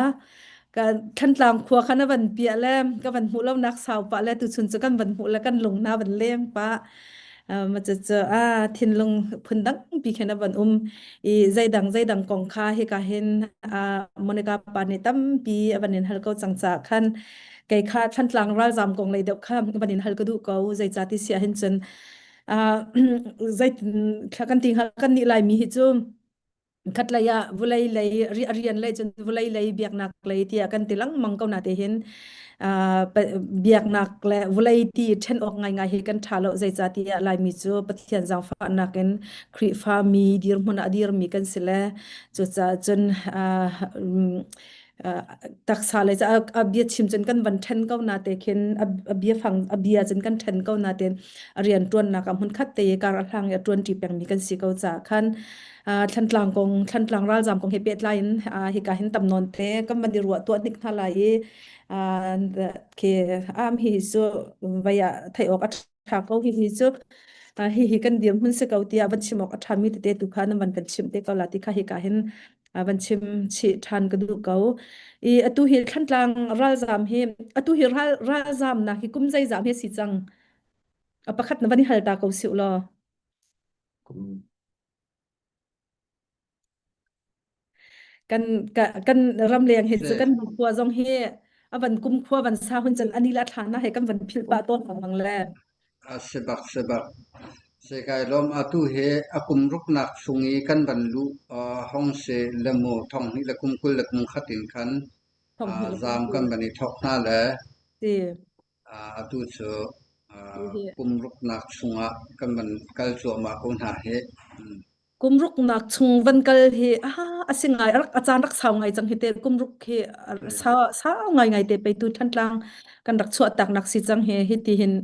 S3: ka Thantlang khua kha na van piah le ka van hmuh lonak sau pah le tuchun cu kan van hmuh le kan lung hna van leng pah. Ma cu a thinlung phundang pi khin a van um i zeidang zeidang kong kha hika hin Monica pa nih tampi a van in hal ko cang ca khan kei kha Thantlang ralzam kong lei deuh kha van in hal ka duh ko zeicah ti si ahhin cun zeitin kan ti hnga kan nih Laimi hi cu khatlei ah vulei lei rian lei cun vulei lei biaknak lei tiah kan ti lengmang ko na te hin biaknak le vulei ti ṭhen awk ngaingai hi kan ṭha lo zeicah tiah Laimi cu Pathian zaangfahnak in Khrihfa mi dirhmun ah a dirmi kan si le cucaah cun taksa le a bia chim cun kan van ṭhen ko na te khin a bia fang a bia cun kan ṭhen ko na ten a rian ṭuannak ah hmun khat te kar a hlang i a ṭuan ṭi pengmi kan si ko caah khan Thlantlang kong Thlantlang ralzam kong he pehtlai in hika hin tam nawn te kan van i ruah tuah hnik hna lai i khi am hi cu vai ah theih awk a ṭha ko hi hi cu hi hi kan dirhmun si ko tiah van chim awk a ṭhami tete tu kha nan van kan chimh te ko la ti kha hika hin van chim chih ṭhan ka duh ko i atu hi Thlantlang ralzam hi atu hi ral ralzam nak hi kum zeizam hi si cang a pakhat na van i hal ta ko siu law Kan ka, kan ramleng hi cu kan khua zong hi a van kum khua van sa hun cun ani la thla na he kan van philh pah tawn lengmang le.
S4: A si bak si bak. Se kai lawm atu he a kum ruknak chung i kan van luh hong si le mu thong hnih le kum 20 le kum khat in khan
S3: Thong hnih le kum
S4: zaam
S3: 20.
S4: kan van i thok hna le
S3: Si.
S4: atu cu kum ruknak chungah kan van kal cuahmah ko hna hi.
S3: Kum ruknak chung van kal hi a si ngai rak a caan rak sau ngai cang hi te kum ruk hi sau sau ngai ngai te pei tu Thantlang kan rak chuah tak nak si cang hi hi ti hin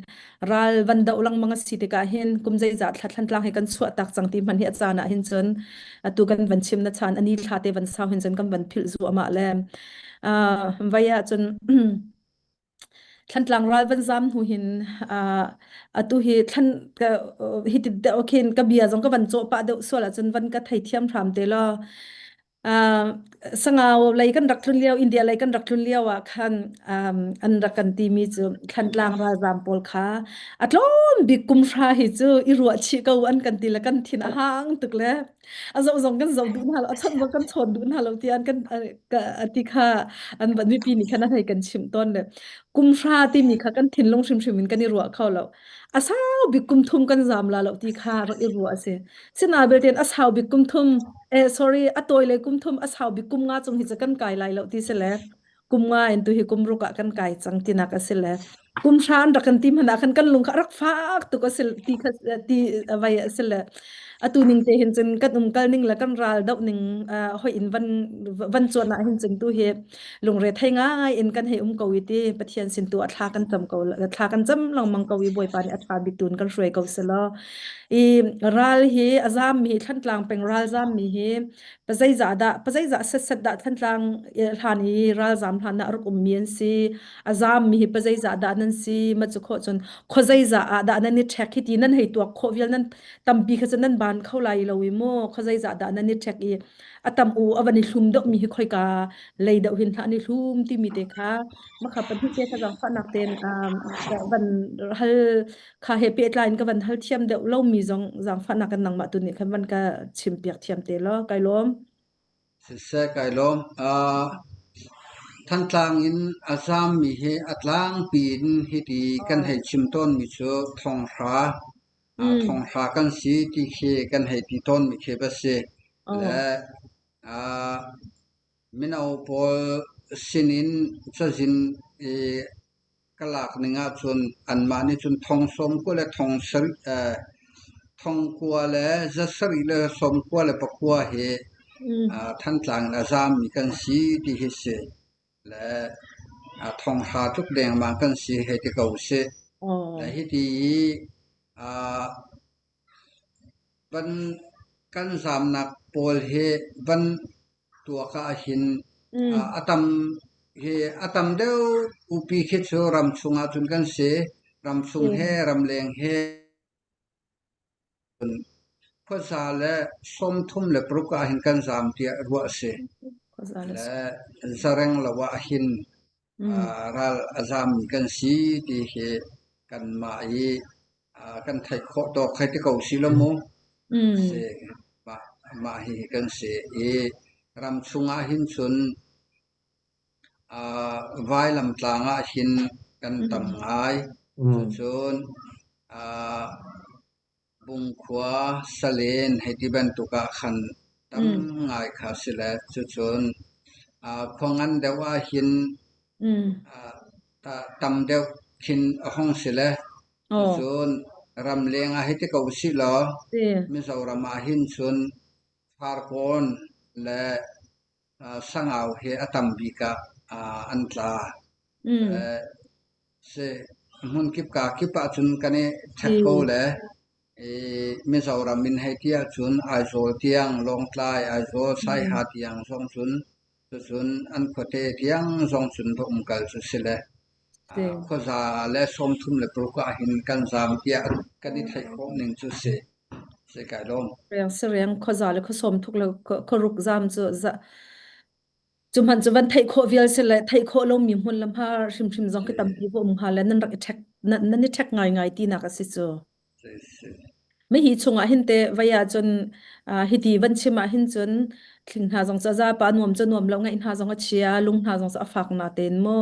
S3: ral van do lengmang a si tikah hin kum zeizah thla Thantlang hi kan chuah tak cang ti hman hi a caan ah hin cun atu kan van chim na chan ani thla te van sau hin cun kan van philh zu ama le vai ah cun Thlantlang ral van zam hnu hin atu hi thlan ka hi ti deuh khin ka bia zong ka van cawh pah deuh sual ahcun van ka theithiam hram te law. Uh, sangau lei kan rak tlun lio India lei kan rak tlun lio ah khan um, an rak kan ti mi cu Thlantlang ralzam pawl kha a tlawm bik kum hra hi cu i ruah chih ko an kan ti le kan thin a hang tuk le a zoh zong kan zoh duh hna lo a chawnh zong kan chawn duh hna lo ti an kan ti kha an van mipi nih khan an hei kan chimh tawn le kum hra timi kha kan thinlung hrimhrim in kan i ruah kho lo a sau bik kum thum kan zam la lo ti kha rak i ruah a si sina belte a sau bik kum thum eh sorry a tawi le kum thum a sau bik kum nga chung hi cu kan kai lai lo ti si le kum nga in tu hi kum ruk ah kan kai cang tinak a si le kum hra an rak kan ti hmanh ah khan kan lung kha rak fak tuk a si ti kha ti vai a si le atu ning te hin cun kan um kal ning le kan ral doh ning hoi in van van chuan ah hin cun tu hi lungre thei ngai in kan hei um ko i ti Pathian sin tu a thla kan cam ko thla kan cam lengmang ko i Bawipa nih a tha bik tun kan hruai ko selaw i ral hi a zam mi Thantlang peng ral zam mi hi pazeizah dah pazeizah setset dah Thantlang hlan i ralzam hlan ah rak ummi an si a zam mi hi pazeizah dah nan si ma cu khawh cun khuazeizah ah dah nan i ṭhek hi ti nan hei tuak khawh vial nan tampi kha cun nan ban kho lai lo i mu khuazeizah dah nan i ṭhek i a tam u a van i hlum deuh mi hi khoika lei deuh hin hlah an i hlum timi te kha makha pahnih te kha zaangfahnak tein van hal kha he pehtlai in ka van hal thiam deuh lomi zong zaangfahnak kan nangmah tu nih khan van ka chim piak thiam te law kai lawm.
S4: Siseh kai lawm. Uh, Thantlang in a zaammi hi a tlangpi in hiti kan hei chim tawnmi cu thonghra
S3: Mm.
S4: thonghra kan si ti khi kan hei ti tawnmi khi va si.
S3: Oh.
S4: Le uh, mino pawl sinin cazin i Ka lak ning ahcun anmah nih cun thong sawmkua le thong sarih thong kua le za sarih le sawmkua le pakua hi Thantlang in a zaammi kan si ti hi si. Le thong hra tluk dengmang kan si hei ti ko usih. Le hiti i Van kan zaamnak pawl hi van tuak ahhin a tam hi a tam deuh upi khi cu ramchung ahcun kan si. Ramchung he ramleng he khuaza le 36 ahhin kan zaam tiah ruah a si. Le zareng lo ahhin ral a zaammi kan si ti hi kanmah i kan theih khawh tawk hei ti ko si lo mu. Si mah mah hihi kan si i ramchung ah hin cun vailam tlang ah hin kan tam ngai. Cucun Bungkhua, Salen hei ti bantuk ah khan tam ngai kha si le cucun khua ngan deuh ahhin tam deuh khin a hung si le cucun ramleng ah hei ti ko usih law Mizoram ahhin cun Farkawn le Sangau hi a tam bik ah an tla. Si hmunkip kaa kip ahcun kan i ṭhek ko le i Mizoram in hei ti ahcun Aizawl tiang, Lawngtlai, Aizawl, Saiha tiang zong cun cucun an khuate tiang zong cun va umkal cu si le khuaza le 36 ahhin kan zaam tiah kan i theih khawh ning cu si. Si kai lawm.
S3: Riang sareng khuaza le khuasawm thuk le khuaruk zam cu cu hmanh cu van theih khawh vial si le theih khawh lomi hmun le hma hrimhrim zong khi tampi va um hnga le nan rak i ṭhek nan i ṭhek ngaingai tinak a si cu. Mi hi chungah hin te vai ahcun hiti van chim ah hin cun thling hna zong cu a zapa nuam cu nuam lo ngaih hna zong a chia lung hna zong cu a fak na tein mu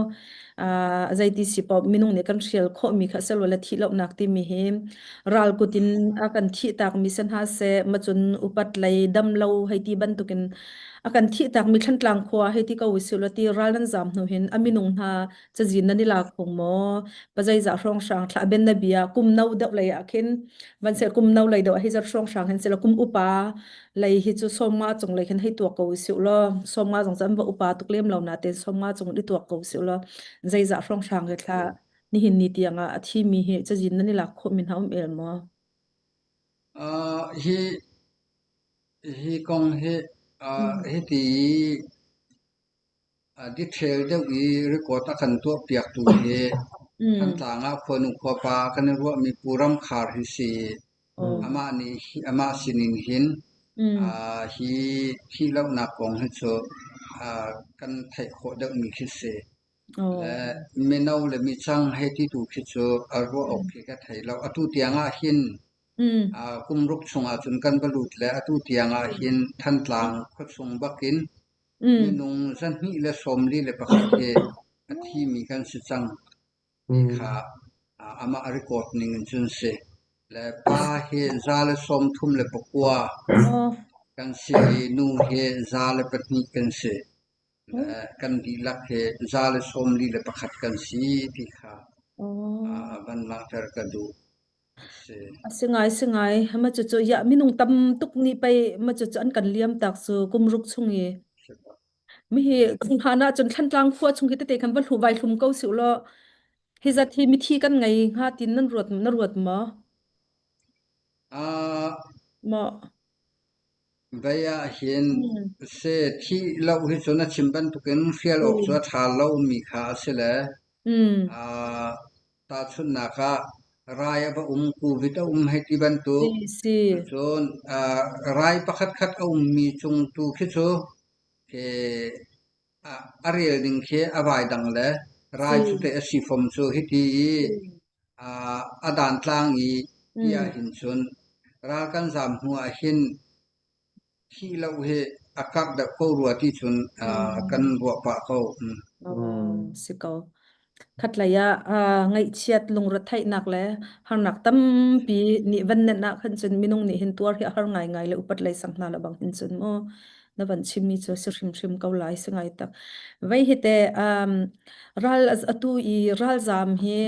S3: zeiti si paoh minung nih kan hrial khawhmi kha selo le thih lonak timi hi ral kut in a kan thih takmi si hna seh macun upat lei dam lo hei ti bantukin a kan thih takmi Thlantlang khua hei ti ko usih law ti ral nan zam hnu hin a minung hna cazin nan i lak phung maw pazeizah hrawnghrang thla ben na bia kum no deuh lei ah khin van sel kum no lei deuh hi zat hrawnghrang hin sela kum upa lei hi cu 50 cung lei khin hei tuak ko usih law 50 zong cu an va upa tuk lem lo na ten 50 cung i tuak ko usih law zeizah hrawnghrang hi thla nihin ni tiang ah a thimi hi cazin nan i lak khawh mi hna um el maw
S4: Hi Hi kong hi hiti i detail deuh i record a kan tuahpiaktu hi Thantlang ah khuanu khuapa kan i ruahmi Pu Ram Khar hi si. Amah nih amah sinin hin.
S3: Mm.
S4: Hi thihlohnak kong hi cu kan theih khawh deuhmi khi si. Le
S3: Oh.
S4: mino le micang hei ti tu khi cu a ruah awk
S3: Mm.
S4: khi ka thei lo. Atu tiang ah hin
S3: Mm.
S4: kum ruk chung ahcun kan va lut le atu tiang ah hin Thantlang khuachung bakin
S3: Mm.
S4: minung 241 hi a thimi kan si cang ti kha amah record ning in cun si. Le pa hi 139
S3: Oh.
S4: kan si i nu hi 102 kan si. Le kan dihlak hi 141 kan si ti kha
S3: Oh.
S4: van langhter ka duh. A si.
S3: A si ngai si ngai ma cu cu ya minung tam tuk nih pei ma cu cu an kan liam tak cu kum ruk chung i mi hi hlan ah cun Thlantlang khua chung hi tete khan va hlu vai hlum ko si ulaw hi zat hi mithi kan ngei hnga tin nan ruat na ruat maw?
S4: Ah,
S3: Maw?
S4: Vei ah hin
S3: Mm.
S4: se thih lo hi cu na chim bantukin hrial awk cu
S3: Mm.
S4: a ṭha lomi kha a si le
S3: Mm.
S4: ah tahchunhnak ah rai a va um, covid a um hei ti bantuk.
S3: Si si
S4: Cucun ah rai pakhatkhat a ummi cung tu khi cu khi a rel ding khi a vai dang le rai cu
S3: si
S4: teh a si fom cu hiti i a dan tlang i ti
S3: Mm.
S4: ahhin cun ral kan zaam hnu ahhin thih lo hi a karh deuh ko rua ti cun kan
S3: Mm.
S4: ruah pah ko.
S3: Oh, si ko. Khatlei ah ngaihchiat lungretheihnak le harnak tampi nih van nenh ah khan cun minung nih hin tuar hi a har ngaingai le upat lei sang hna la bang hin cun mu na van chimmi cu si hrimhrim ko lai si ngai tak. Vei hi te um, ral atu i ralzam hi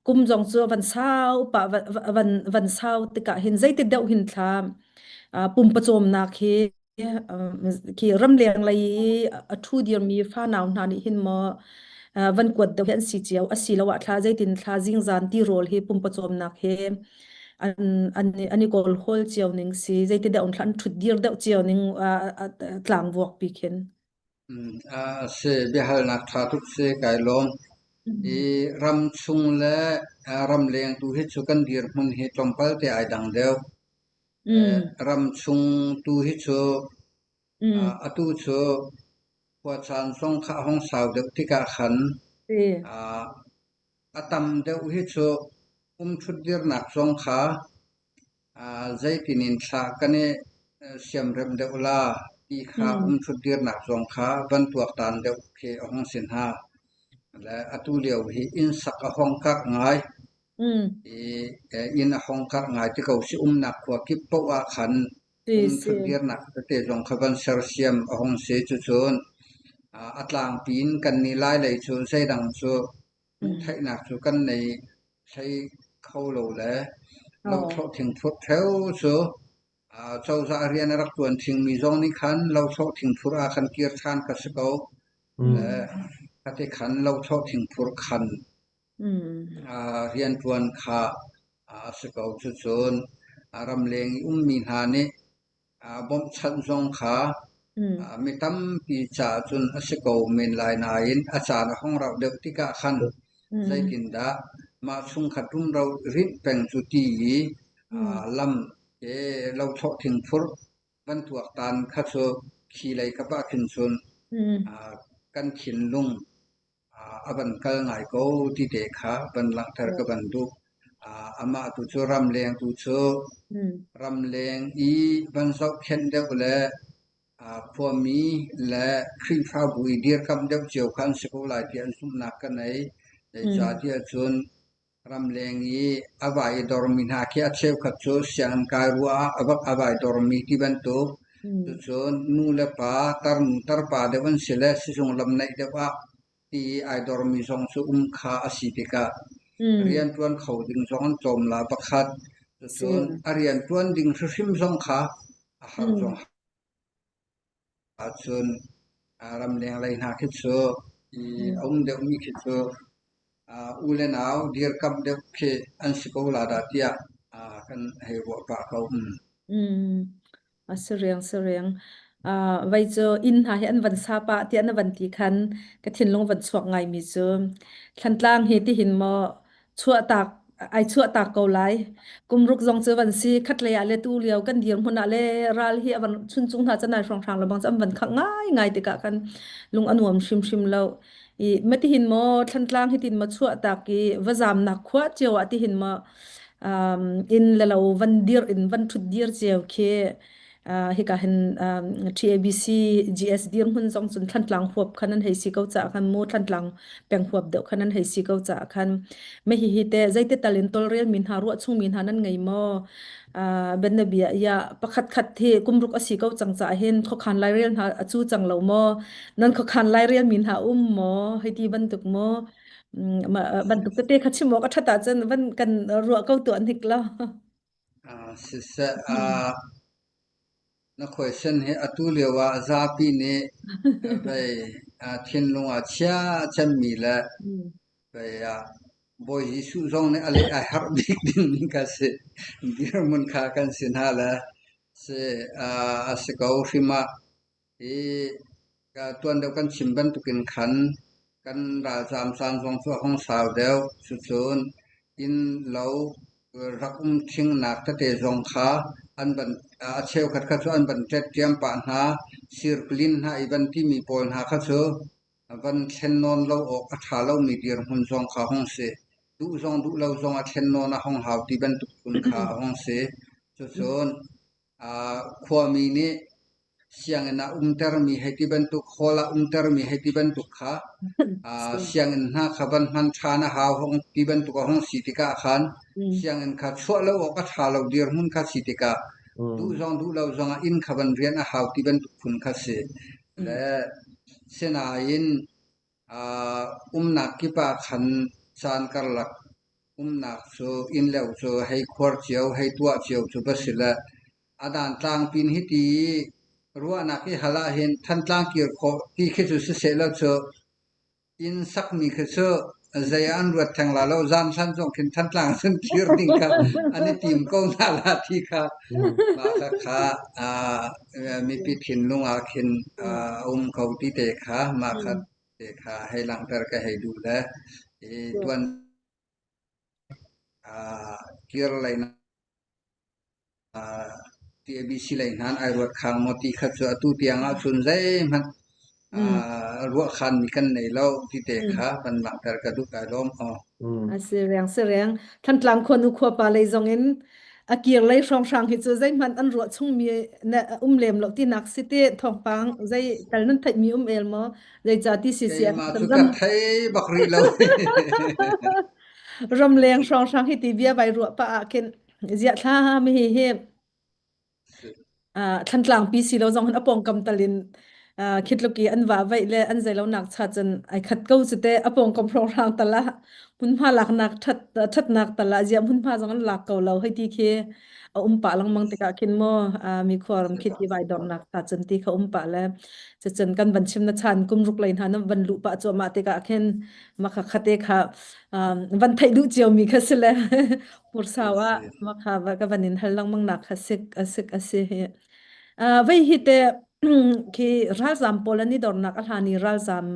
S3: kum zong cu van sau pa van van sau tikah hin zeiti deuh hin thla pumpacawmnak hi khi ramleng lei i a ṭhu dirmi fanau hna nih hin maw van kuat deuh hi an si cio asiloah thla zeitin thla zingzan tirawl hi pumpawcawmnak hi an an an i kawl hawl cio ning si zeiti deuh thla an ṭhut dir deuh cio ning tlangvuak pi khin.
S4: A si biahalnak ṭha tuk si kai lawm. I ramchung le ramleng tu hi cu kan dirhmun hi tlawmpal te ai dang deuh. Ramchung tu hi cu atu cu khuacaan zong kha a hung sau deuh tikah khan a tam deuh hi cu umṭhutdirnak zong kha zeitin in thlah kan i siamremh deuh la ti kha umṭhutdirnak zong kha van tuaktan deuh khi a hung si hna. Le atu lio hi inn sak a hung karh ngai. I inn a hung karh ngai ti ko si umnak khua kip paoh ah khan um ṭhutdirnak tete zong kha van sersiam a hung si. Cucun a tlangpi in kannih Lailei cu zeidang cu hmuhtheihnak cu kan nei hlei kho lo le lothlawh thingphur ṭheo cu cozah rian a rak ṭuan ṭhingmi zong nih khan lothlawh thingphur ah khan kir ṭhan kha si ko. Le khati khan lothlawh thingphur khan rianṭuan kha a si ko. Cucun ramleng i ummi hna nih bawmhchanh zong kha mi tampi caah cun a si ko men lai nain a caan a hung rauh deuh tikah khan zeitindah mah chungkhat rumro rinh peng cu ti i lam ke lothlawh thingphur van tuaktan kha cu khi lei kap ah khin cun kan thinlung a van kal ngai ko ti te kha van langhter ka van duh. Amah tu cu ramleng tu cu ramleng i van zohkhenh deuh le khuami le Khrihfabu i dirkamh deuh cio kha an si ko lai tiah an zumhnak ka nei. Zeicahtiah cun Ramleng i a vai i dormi hna khi a cheukhat cu sianginn kai ruah ah a vak a vai dormi ti bantuk. Cucun nu le pa, tarnu tarpa deuh an si le sizung lam naih deuh ah ti i ai dormi zong cu um kha a si tikah rianṭuan kho ding zong an tlawm la pakhat. Cucun a rianṭuan ding hrimhrim zong kha a har zong Ahcun ramleng lei hna khi cu i a um deuhmi khi cu u le nau dirkamh deuh khi an si ko la dah tiah kan hei ruah pah ko.
S3: A si riang si riang. Vai cu inn hna hi an van sa pah tiah na van ti khan ka thinlung van chuak ngaimi cu Thlantlang hi tihin maw chuahtak. ai chuah tak ko lai. Kumruk zong cu van si khat lei ah le tu lio kan dir hmun ah le ral hi a van chuncung hna canai hrawnghrang le bang cu an van khak ngai ngai tikah khan lung a nuam hrimhrim lo. I matihin maw Thlantlang hi tin ma chuah tak i va zamnak khua cio ah tihin ma um, inn le lo van dir in van thut dir cio khi uh, hika hin um, TABC GS dirhmun zong cun Thlantlang huap khan an hei si ko ca khan mu Thlantlang peng huap deuh khan an hei si ko ca khan me hi hi te zeite tal in tolrel mi hna ruah chung mi hna nan ngei maw uh, ben na bia ya pakhat khat hi kumruk asi ko cang ca hin khokhan lairel hna achu cang lo maw nan khokhan lairel mi hna um maw hei ti bantuk maw bantuk tete kha chim awk a ṭhat ahcun van kan ruah ko tuah hnik lo.
S4: Siseh, na khuaisen hi atu lio ah zapi nih vei thinlung ah chia cemmi le vei ah Bawi Jesuh zong nih a leh ai harh bik ding kha si. Dirhmun kha kan si hna le si a si ko hrim ah Hi tuan deuh kan chim bantukin khan kan ralzaam caan zong cu a hung sau deuh. Cucun inn lo rak um ṭhingnak tete zong kha an van a cheukhat kha cu an van ṭetṭiam pah hna. Sirpalin hna i van timi pawl hna kha cu van thlen nawn lo awk a ṭha lomi dirhmun zong kha a hung si. Duh zong duh lo zong a thlen nawn a hung hau ti bantuk phun kha a hung si. Cucun Khuami nih sianginn ah umtermi hei ti bantuk, hall ah umtermi hei ti bantuk kha sianginn hna kha van hman ṭhan a hau hong ti bantuk a hung si tikah khan sianginn kha chuah lo awk a ṭha lo dirhmun kha si tikah duh zong duh lo zongah inn kha van rianh a hau ti bantuk phun kha si. Le sinain Umnak kip ah khan caan karlak umnak cu innlo cu hei khuar cio, hei tuah cio cu va si le a dan tlangpin hiti i ruahnak i hal ahhin Thantlang kir khawh ti khi cu siseh law cu inn sakmi khi cu zei ah an ruat theng la lo. Zan hlan zong khin Thantlang cun kir ding kha an i tim ko hna la ti kha mah khakha mipi thinlung ah khin a um ko ti te kha mah kha te kha hei langhter ka hei duh le i tuan kir lei TABC lei hna ai ruat khang maw ti kha cu atu tiang ah cun zeihmanh ruahkhanmi kan nei lo ti te kha van langhter ka duh kai lawm aw.
S3: A si reng si reng. Thantlang khuanu khuapa lei zong in a kir lei hrawnghrang hi cu zeihmanh an ruah chungmi na um lem lo tinak si ti thawngpang zei tal nan theihmi um el maw zeica ti si si
S4: Keimah cu ka thei bak rih lo.
S3: Ramleng hrawnghrang hi ti bia vai ruah pa ah khin ziah thla mi hi hi Thlantlang pi si lo zong hin a pawngkam tal in khitluk i an va vaih le an zei lo nak cha cun ai khat ko cu te a pawngkam hrawnghrang tal ah hmunhma laknak that thatnak tal ah ziah hmunhma zong an lak ko lo hei ti khi a um pah lengmang tikah khin maw mi khuaram khi ti vai dornak ta cun ti kha um pah le cucun kan van chim na chan kum ruk lei hna nan van luh pah cuahmah tikah khin makha khate kha van theih duh cio mi kha si le Pursau ah makha va ka van in hal lengmang nak kha sik asik asi hi. Vei hi te khi ralzam pawl an i dornak a hlan i ralzam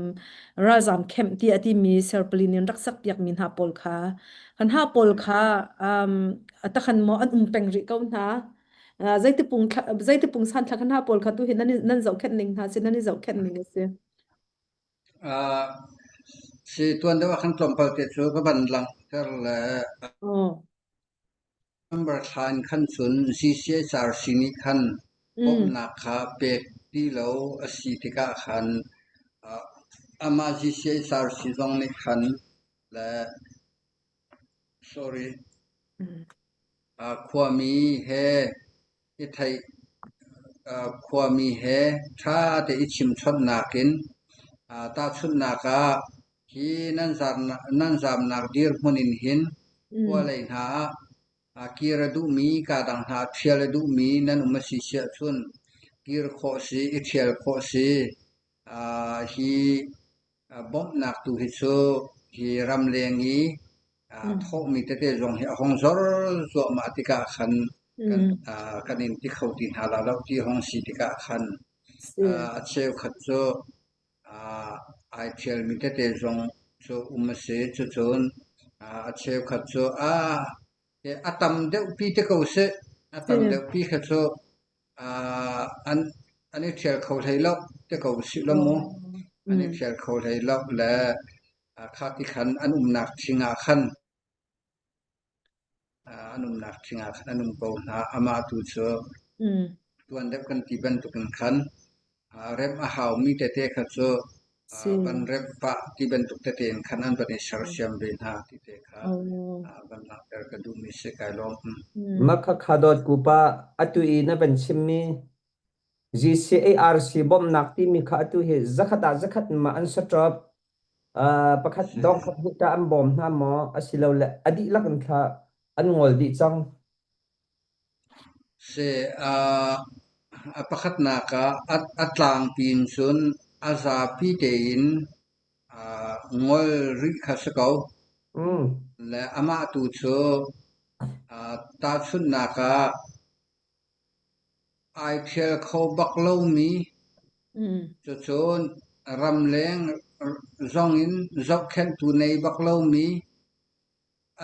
S3: ralzam camp ti a timi serpalin in rak sak piak mi hna pawl kha kan ha pawl kha um takhan mo an um peng rih ko hna zeitipung zeitipung san thla kan ha pawl kha tu hi nan nan zohkhenh ning hna si nan i zohkhenh ning a si.
S4: Si tuan deuh ah khan tlawmpal te cu ka van langhter le November thla in khan cun GCHRC nih khan bawmhnak kha pek ti lo a si tikah khan amah GCHRC zong nih khan le sorry khuami he i theih khuami he ṭha te i chimchawnhnak in tahchunhnak ah hi nan zamnak dirhmun in hin khua lei hna ah kir a duhmi kaa dang hna ah ṭhial a duhmi nan um a si siah cun kir khawh si i ṭhial khawh si. Hi bawmhnak tu hi cu hi ramleng i thawhmi tete zong hi a hung zor cuahmah tikah khan kan kan in ti kho ti hna la lo ti hung si tikah khan a cheukhat cu ai ṭhialmi tete zong cu um a si. Cucun. A cheukhat cu a tam deuhpi te ko seh. A tam deuhpi kha cu an an i ṭhial kho hlei lo te ko sih law mu. An i ṭhial kho hlei lo le kha ti khan an umnak thing ah khan An umnak thing ah khan an um ko hna. Amah tu cu tuan deuh kan ti bantukin khan remh a haumi tete kha cu van remh pah ti bantuk tete in khan an van i sersiam ve hna ti te kha van langhter ka duhmi si. Kai lawm.
S2: Mah khakha dawt pupa atu i na van chimmi GCARC bawmhnak timi kha atu hi zakhat ah zakhat ma an saṭap pakhat dong khat hnih ta an bawm hna maw asilole a dihlak in thla an ngol dih cang?
S4: Si, a pakhatnak ah a tlangpi in cun a zapi tein ngol rih kha si ko. Le amah tu cu tahchunhnak ah Ai ṭhial kho bak lomi cucun ramleng zong in zohkhenhtu nei bak lomi,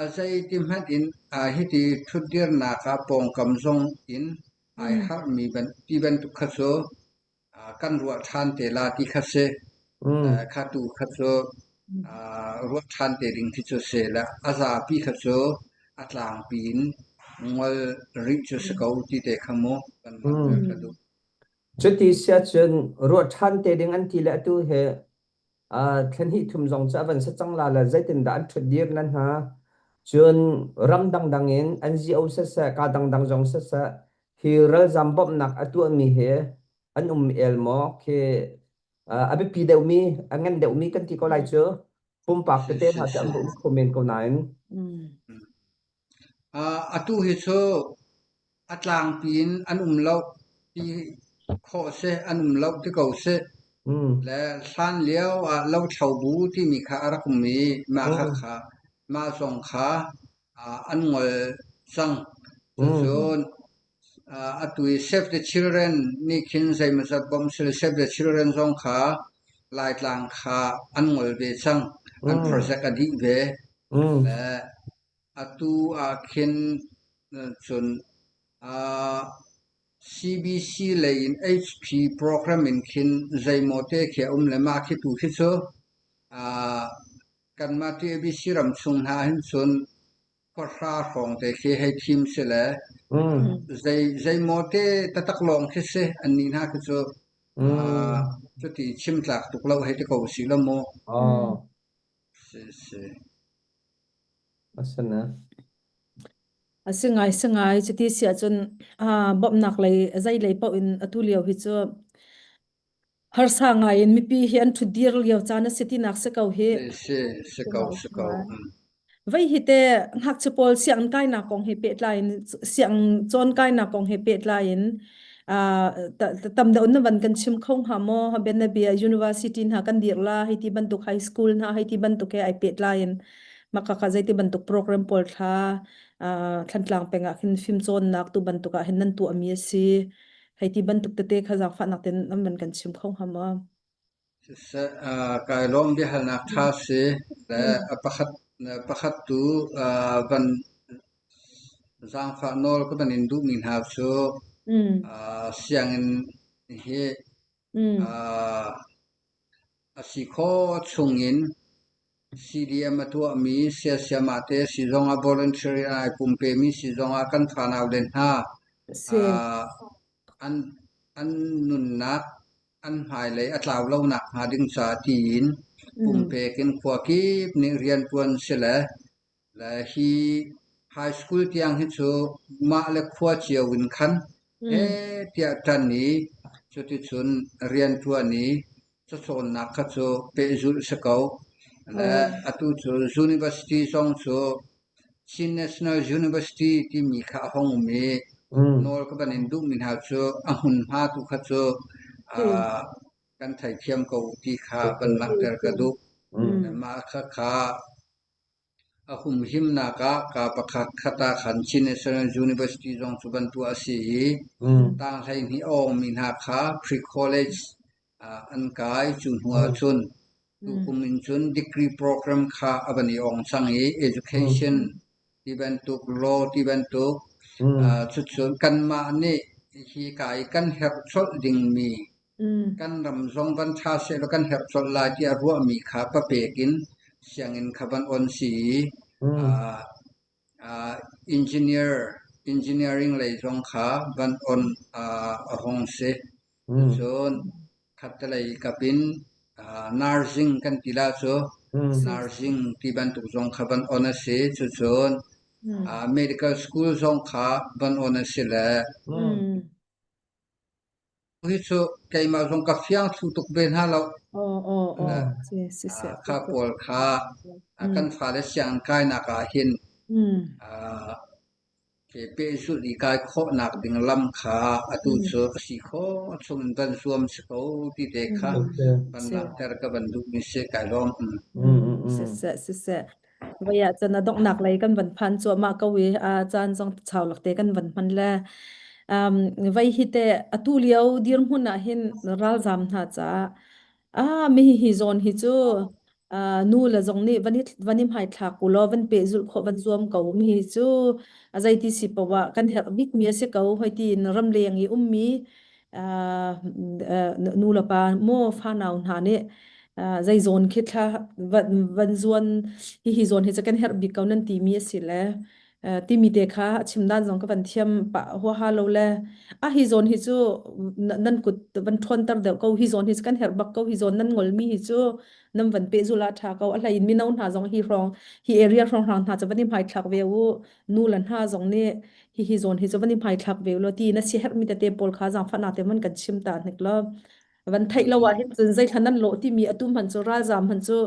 S4: a zeiti hmanh in hiti ṭhutdirnak ah pawngkam zong in ai harhmi ti bantuk kha cu kan ruah ṭhan te la ti kha si. Kha tu kha cu ruah ṭhan te ding khi cu si le a zapi kha cu a tlangpi in ngol rih cu si ko ti te kha mu kan langhter ka duh.
S2: Cuti si ahcun ruah ṭhan te ding an ti le atu hi thla hnih thum zong cu a van si cang la le zeitindah an ṭhutdir nan hna. Cun ram dangdang in NGO siseh, ka dangdang zong siseh, hi ralzam bawmhnak a tuahmi hi an um el maw? Khi a biapi deuhmi, a ngan deuhmi kan ti ko lai cu. Pumpak tete hna cu an va um kho men ko nain.
S4: Atu hi cu a tlangpi in an um lo ti khawh si, an um lo ti ko sih. Le hlan lio ah lothlo bu timi kha a rak um i mah kha kha mah zong kha an ngol cang. Cucun atu i Save the Children nih khin zeimawzat bawmh sile Save the Children zong kha Laitlang kha an ngol ve cang. An project a dih ve. Le atu ah khin cun CBC lei in HP program in khin zeimaw te khi a um le mah khi tu khi cu kanmah TABC ram chung hna hin cun khuahra hrawng te khi hei thim si le zei zeimaw te taktak lawng khi si annih hna khi cu cuti chim tlak tuk lo hei ti ko si lo mu. Si si.
S2: Asana.
S3: A si ngai si ngai cuti si ahcun bawmhnak lei zei lei paoh in atu lio hi cu harsa ngai in mipi hi an ṭhutdir lio caan a si tinak si ko hi.
S4: Si si si ko si ko.
S3: Vei hi te ngakchia pawl sianginn kainak kong he pehtlai in siang cawn kainak kong he pehtlai in tam deuh na van kan chim kho hnga maw? Bianabia university hna kan dir la hei ti bantuk high school hna hei ti bantuk he ai pehtlai in maka ka zeiti bantuk program pawl thla Thlantlang peng ah khin fimcawnnak tu bantuk ah hin nan tuahmi a si. Hei ti bantuk tete kha zaangfahnak ten nan van kan chim kho hnga maw?
S4: Siseh, kai lawm biahalnak ṭha si le a pakhat pakhat tu van zaangfah nawl ka van in duhmi hna cu sianginn hi a si khawh chungin CDM a tuahmi siasiamah te si zongah voluntary ai pumpemi si zongah kan fanau le hna an an nunnak an hmailei a tlau lo nakhnga ding ca tiin pumpek in khua kip nih rianṭuan si le le hi high school tiang hi cu mah le khua cio in khan heh tiah ṭan i cuticun rianṭuan i cacawnnak kha cu pehzulh si ko. Le atu cu university zong cu Chin National University timi kha a hung um i nawl ka van in duhmi hna cu a hmunhma tu kha cu kan theithiam ko ti kha van langhter ka duh. Mah kha kha a humhimnak ah ka pakhat khat ah khan Chin National University zong cu van tuah a si i tang 12 a awngmi hna kha pre-college an kai. Cu hnu ahcun. Tukum in cun degree program kha a van i ong cang i education ti bantuk, law ti bantuk, cucun kanmah nih hika i kan herh colh dingmi kan ram zong van ṭha sehlaw kan herh colh lai tiah ruahmi kha papek in sianginn kha van on si i engineer engineering lei zong kha van on a hong si. Cun khattelei kap in nursing kan ti la cu nursing ti bantuk zong kha van on a si. Cucun medical school zong kha van on a si le Hi cu keimah zong ka fiang thlu tuk ve hna lo.
S3: Aw aw aw si si si
S4: Kha pawl kha kan fale sianginn kainak ah hin pehzulh i kai khawhnak ding lam kha atu cu a si khawh chung in van zuam si ko ti te kha van langhter ka van duhmi si kai lawm.
S3: Siseh siseh Voi ah cun a donghnak lei kan van phan cuahmah ko i a caan zong chau lakte kan van hman le um, vai hi te atu lio dirhmun ah hin ralzam hna caah ah mi hi zawn hi cu uh, nu le zong nih van i van i hmaithlak u law van pehzulh khawh van zuam ko mi hi cu a zeiti si poah kan herh bik mi a si ko hoi tiin ramleng i ummi uh, nu le pa maw fanau hna nih zei zawn khi thla van van zuan hi hi zawn hi cu kan herh bik ko nan timi a si le timi te kha a chim dan zong ka van thiam pah huaha lo le a hi zawn hi cu nan kut van ṭhawnter deuh ko hi zawn hi cu kan herh bak ko hi zawn nan ngolmi hi cu nan van pehzul ah ṭha ko a hlei in mino hna zong hi hrawng hi area hrawng hrang hna cu van i hmaithlak ve u nu le hna zong nih hi hi zawn hi cu van i hmaithlak ve u law ti na si herhmi tete pawl kha zaangfahnak te man kan chim ta hnik lo van theih lo ah hin cun zeithla nan lawh timi atu hman cu ralzam hman cu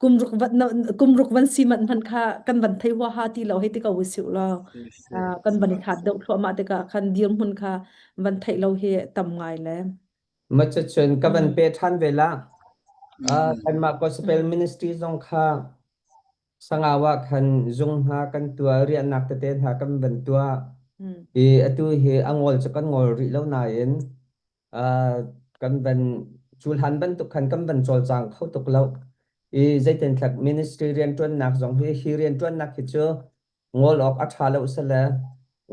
S3: kumruk van kumruk van si man hman kha kan van thei huaha ti lo hei ti ko usih law kan van i that deuh thluahmah tikah khan dirhmun kha van theih lo hi tam ngai le
S2: Ma cun ka van pe ṭhan ve la. Kanmah gospel ministry zong kha Sangau ah khan zung hna kan tuah, riahnak tete hna kan van tuah. I atu hi a ngol cu kan ngol rih lo nain kan van cu hlan bantuk khan kan van cawlcang kho tuk lo. I zeitintlak ministry rianṭuannak zong hi hi rianṭuannak hi cu ngol awk a ṭha lo sale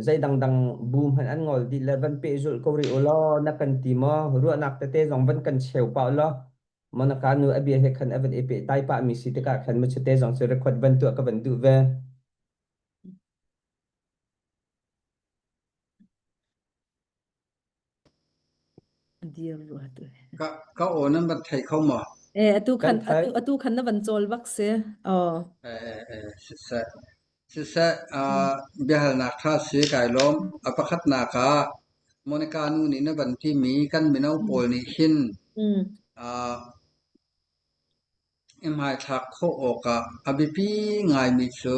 S2: zei dangdang bu hmanh an ngol dih le van pehzulh ko rih u law na kan ti maw ruahnak tete zong van kan cheu pah law Monica nu a bia he khan a van i pehtai pahmi si tikah khan machete zong cu record van tuah ka van duh ve.
S3: Dir rua tu.
S4: Ka ka aw nan van thei kho maw?
S3: Eh atu
S2: Kan
S3: khan atu
S2: thai.
S3: atu khan na van cawl bak si. Oh.
S4: Eh eh eh siseh. Siseh uh, biahalnak tha si kai lawm. A pakhatnak ah Monica nu nih na van timi kan mino pawl nih hin uh, I hmaithlak khawh awkah a biapi ngaimi cu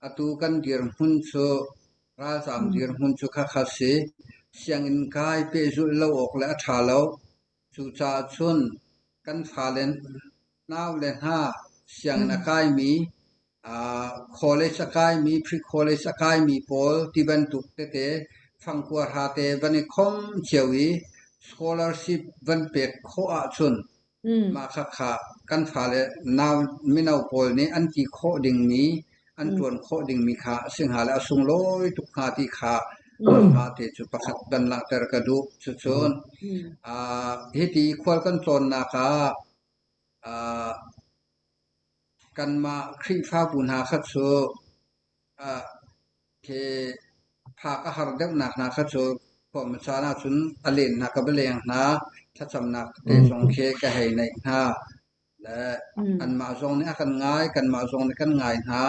S4: atu kan dirhmun cu ralzaam dirhmun cu khakha si. Sianginn kai pehzulh lo awk le a ṭha lo. Cucaah cun kan fale naule hna sianginn a kaimi, college a kaimi, pre-college a kaimi pawl ti bantuk tete fangkua hra te van i khom cio i scholarship van pek khawh ahcun Mah khakha kan fale nau mino pawl nih an ti khawh dingmi, an ṭuan khawh dingmi kha a si hnga le a sunglawi tuk hnga ti kha mah te cu pakhat van langhter ka duh. Cucun hiti khual kan tlawnnak ah kanmah Khrihfabu hna kha cu Khi phak a har deuhnak hna kha cu khuam caan ahcun a len hna ka va leng hna. Thlacamnak tete zong khi ka hei neih hna. Le anmah zong nih a kan ngai, kanmah zong nih kan ngai hna.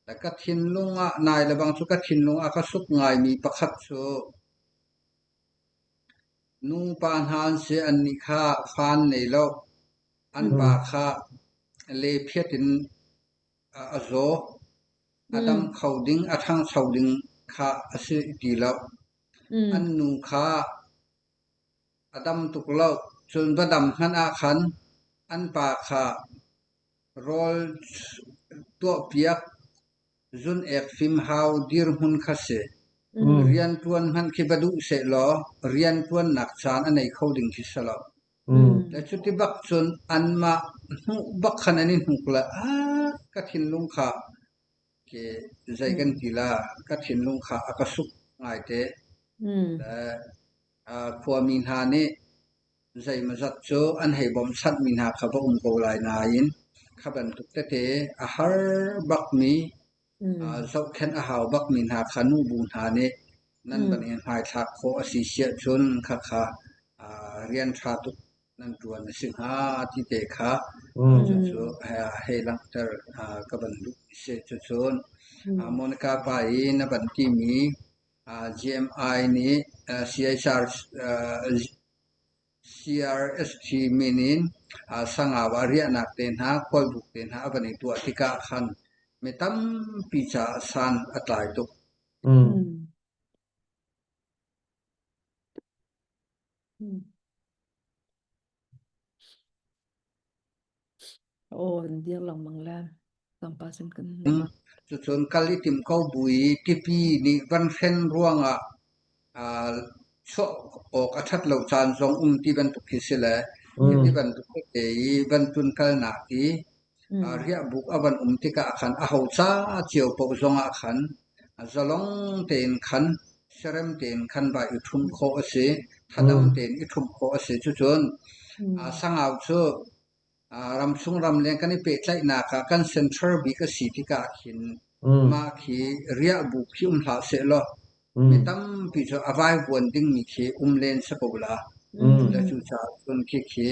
S4: Le ka thinlung ah nai le bang cu ka thinlung ah ka suk ngaimi pakhat cu nupa hna an si, annih kha fa an nei lo. An pa kha lephiat in a zaw. A dam kho ding, a ṭhangcho ding kha a si ti lo. An nu kha a dam tuk lo. Cun va dam hmanh ah khan an pa kha rawl tuahpiak, zun-ek fimhau dirhmun kha si. Rianṭuan hmanh khi va duh sehlaw rianṭuannak caan a nei kho ding khi si lo. Le cuti bak cun anmah hmuh bak khan an i hnuk le ah ka thinlung kha ke zei kan ti la ka thinlung kha a ka suk ngaite. Le khuami hna nih zeimawzat cu an hei bawmhchanhmi hna kha va um ko lai nain kha bantuk tete a har bakmi zohkhenh a hau bakmi hna kha nubu hna nih nan van i hmaithlak khawh a si siah cun khakha rian ṭha tuk nan ṭuan a si hnga ti te kha cucu hei langhter ka van duh si. Cucun Monica pa i na van timi GMI nih CHR CRST min in Sangau ah riahnak te hna, khualbuk te hna a van i tuah tikah khan mi tampi caah san a tlai tuk.
S3: Aw, an dir lengmang le tlangpal sin kan
S4: Cucun kal i tim ko bu i tipi nih van hren ruangah chuah awk a ṭhat lo caan zong um ti bantuk khi si le hiti bantuk tete i van tlunkalnak i riahbuk a van um tikah khan aho ca cio paoh zongah khan zalong tein khan siarem tein khan va i ṭhumh khawh a si, thadam tein i ṭhumh khawh a si. Cucun Sangau cu ramchung ramleng kan i pehtlaihnak ah kan center bik a si tikah khin mah khi riahbuk khi um hlah sehlaw mi tampi cu a vaivuan dingmi khi um len si ko la. Le cucaah cun khikhi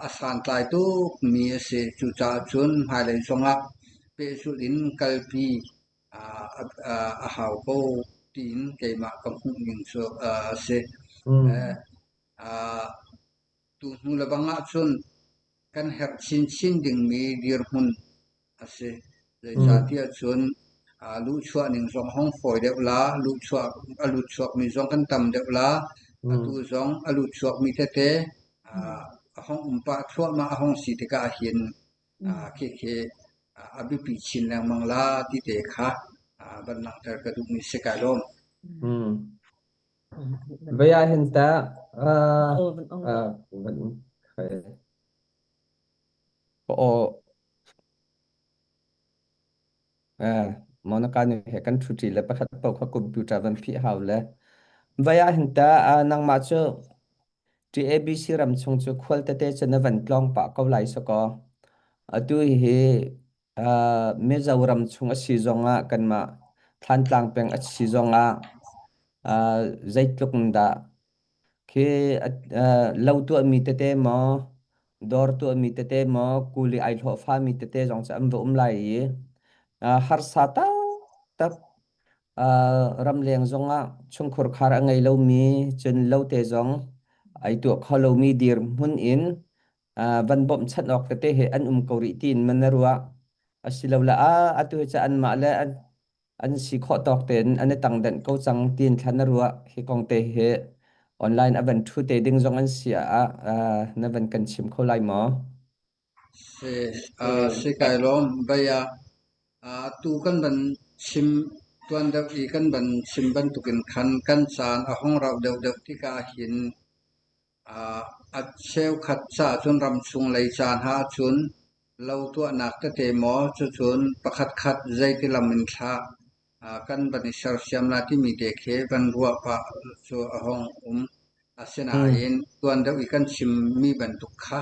S4: a santlai tukmi a si. Cucaah cun hmailei zongah pehzulh in kalpi a hau ko tiin keimah ka hmuhning cu a si. Tuhnu le bang ahcun kan herh chinchin dingmi dirhmun a si. Zeicahtiah cun luhchuah ning zong hong fawi deuh la, luhchuah a lutchuakmi zong kan tam deuh la, atu zong a lutchuakmi tete a hong um pah thluahmah a hong si tikah hin khikhi a biapi chin lengmang la ti te kha van langhter ka duhmi si kai lawm.
S2: Vei ah hin tah van aw Monica nih he kan ṭhuṭi le pakhat paoh kha computer van phih hau le vei ah hin tah nangmah cu TABC ram chung cu khual tete cu na van tlawng pah ko lai sakaw. Atu hi Mizoram chung a si zongah kanmah Thlantlang peng a si zongah zeitluk in dah khi lo tuahmi tete maw, dawr tuahmi tete maw, kuli ai hlawhfami tete zong cu an va um lai i harsa taktak ramleng zongah chungkhur khar a ngei lomi cun lote zong ai tuah kho lomi dirhmun in van bawmhchanh awk tete he an um ko rih tiin man na ruah asilole a atu hi cu anmah le an an si khawh tawk tein an i tangdenh ko cang tiin thla na ruah hi kong te hi online a van thu te ding zong an si ah na van kan chim kho lai maw?
S4: Si, si kai lawm. Bei ah atu kan van chim tuan deuh i kan van chim bantukin khan kan caan a hung rauh deuhdeuh tikah hin A cheukhat caah cun ramchung lei ca hna ahcun lo tuahnak tete maw cucun pakhatkhat zeiti lam in thlah kan van i sersiam lai timi te khi van ruah pah cu a hung um. Asinain tuan deuh i kan chimmi bantuk kha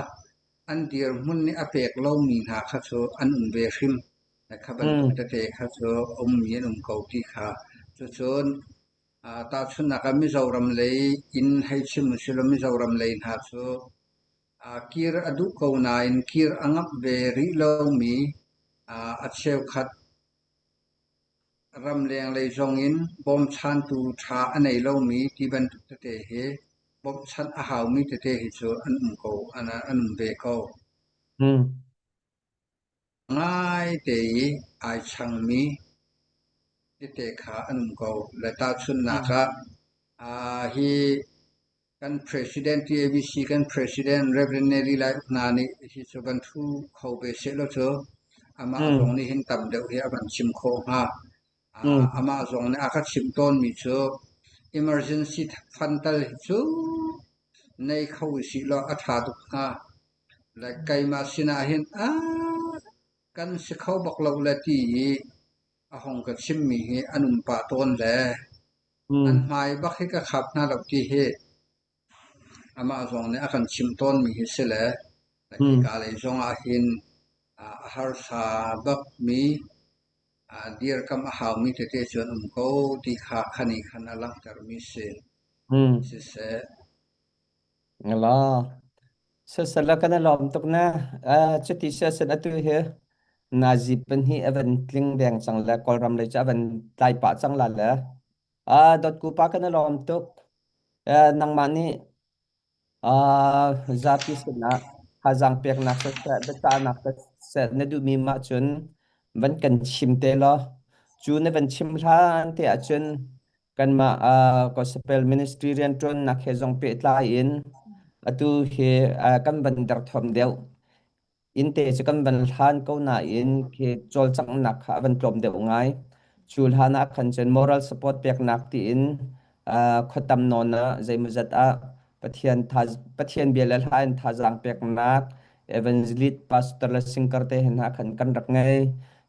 S4: an dirhmun nih a pek lomi hna kha cu an um ve hrim. Kha bantuk tete kha cu a ummi an um ko ti kha. Cucun Tahchunhnak ah Mizoram lei in hei chim usilaw Mizoram lei hna cu kir a duh ko nain kir a ngamh ve rih lomi a cheukhat ramleng lei zong in bawmchantu ṭha a nei lomi ti bantuk tete hi bawmhchanh a haumi tete hi cu an um ko, an um ve ko. Ngaite i ai changmi tete kha an um ko. Le tahchunhnak ah hi kan president TABC kan president Reverend Nelly Lai Uk hna nih hi cu van thu kho ve sehlaw cu amah zong nih hin tam deuh hi a van chim khawh hnga. Amah zong nih a ka chimh tawnmi cu emergency fund tal hi cu. nei kho usih law a ṭha tuk hnga. Le keimah sinah hin aa kan si kho bak lo le ti i a hong ka chimmi hi an um pah tawn le an hmai bak hi ka khap hna lo ti hi amah zong nih a kan chimh tawnmi hi si le hika lei zong ah hin a harsa bakmi dirkamh a haumi tete cu an um ko ti kha khan i khan a langhtermi si. Siseh.
S2: Ngala. Sasala kan i lawm tuk na. Cuti siasen atu hi nazi pahnih a van tling deng cang le Kawlram lei cu a van tlai pah cang la le. Dawtku pa kan i lawm tuk. Nangmah nih Zapi sinah thazaang peknak siseh, biacahnak siseh na duhmi mah cun van kan chim te law cu na van chim hlan te ahcun kanmah Gospel Ministry rianṭuannak he zong pehtlai in atu hi kan van derthawm deuh. Innte cu kan van hlan ko nain khi cawlcanghnak kha a van tlawm deuh ngai. Cu hlan ah khan cun moral support peknak tiin khuatam nawn ah zeimawzat ah Pathian Pathian bia le hla in thazaang peknak evangelist pastor le singer te hna khan kan rak ngei.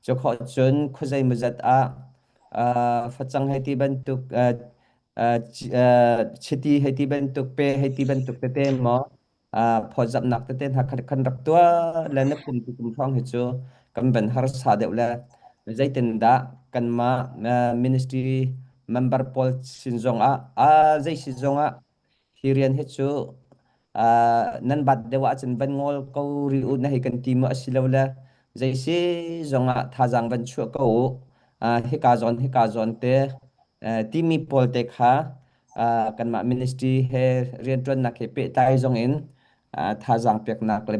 S2: Cu khawh cun khua zeimawzat ah facang hei ti bantuk chiti hei ti bantuk pe hei ti bantuk tete maw phawtzamhnak tete hna kha kan rak tuah le na kum tu kum hrawng hi cu kan van harsa deuh le zeitindah kanmah ministry member pawl sin zong ah zei si zong ah hi rian hi cu nan bat deuh ahcun van ngol ko rih u na hei kan ti mu asilo le zei si zong ah thazaang van chuah ko u hika zawn hika zawn te timi pawl te kha kanmah ministry he rianṭuannak he pehtlai zong in thazaang peknak le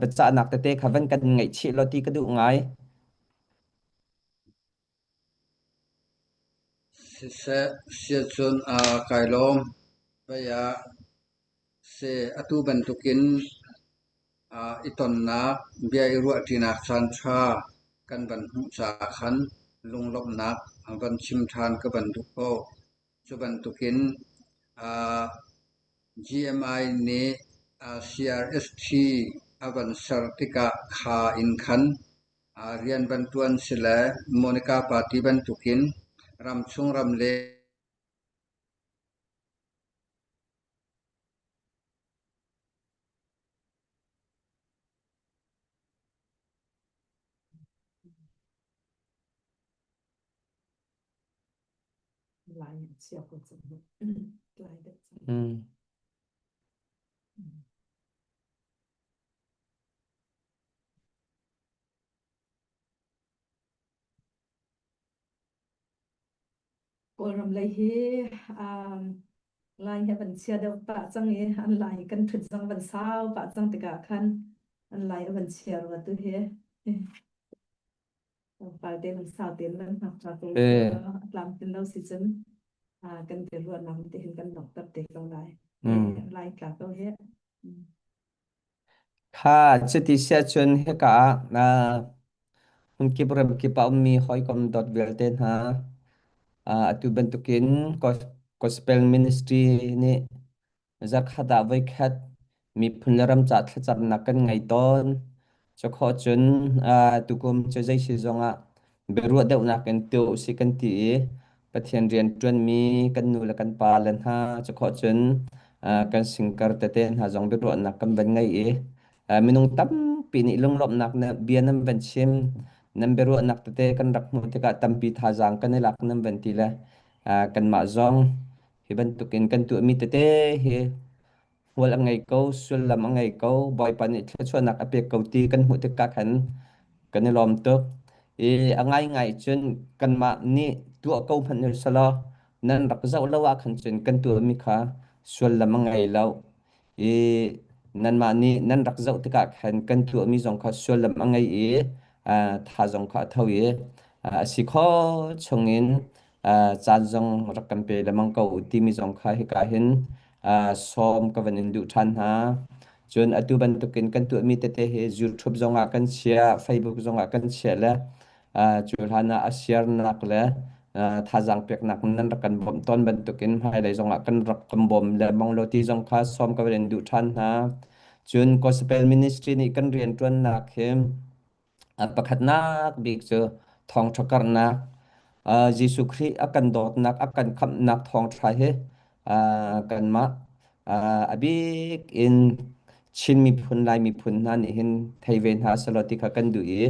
S2: biacahnak tete kha van kan ngaihchih law ti ka duh ngai.
S4: Siseh, siacun kai lawm. Vei ah seh atu bantukin i tonnak, bia i ruahṭinak caanṭha kan van hmuh caah khan lunglawmhnak van chim ṭhan ka van duh ko. Cu bantukin GMI nih CRST a van ser tikah kha in khan rian van ṭuan si le Monica Party bantukin ramchung ramleng
S2: Mm.
S3: Kawlram lei hi um, lai hi van chia deuh pah cang i an lai kan ṭhut zong van sau pah cang tikah khan an lai a van chia rua tu hi. Tlangpal te van sau tein van hngak ṭha ko
S2: Eh.
S3: a tlamtlin lo si cun kan ti ruahnak te hin kan donghter te ko lai.
S2: Mm.
S3: Lai tla ko hi.
S2: Kha cuti siah cun hika ah hmunkip ramkip ah ummi hawikom dawt vialte hna atu bantukin Gospel Ministry nih Zarkhat ah voikhat miphun le ram ca thlacamnak kan ngei tawn. Cukhawh cun tukum cu zei si zongah biaruah deuhnak in tu usih kan ti i Pathian rian ṭuanmi kan nu le kan pa le hna cukhawh cun kan singkar tete hna zong biaruahnak kan van ngei i minung tampi nih lunglawmhnak na bia nan van chim nan biaruahnak tete kan rak hmuh tikah tampi thazaang kan i lak nan van ti le kanmah zong Hi bantukin kan tuahmi tete hi hmual a ngei ko, sullam a ngei ko, Bawipa nih thluachuahnak a pek ko ti kan hmuh tikah khan kan i lawm tuk. I a ngaingai cun kanmah nih tuah ko hmanh u selaw nan rak zoh lo ah khan cun kan tuahmi kha sullam a ngei lo. I nanmah nih nan rak zoh tikah khan kan tuahmi zong kha sullam a ngei i tha zong kha a tho i a si khawh chungin caan zong rak kan pe lengmang ko u timi zong kha hika hin sawm ka van in duh ṭhan hna. Cun atu bantukin kan tuahmi tete hi YouTube zongah kan chiah, Facebook zongah kan chiah le cu hlan ah a share-nak le Thazaang peknak nan rak kan bawmh tawn bantukin hmailei zongah kan rak kan bawm lengmang lo ti zong kha sawm ka van in duh ṭhan hna. Cun Gospel Ministry nih kan rianṭuannak hi pakhatnak bik cu thawngṭha karhnak, Jesuh Khrih a kan dawtnak, a kan khamhnak thawngṭha hi kanmah a bik in Chin miphun, Lai miphun hna nih hin thei ve hna selaw ti kha kan duh i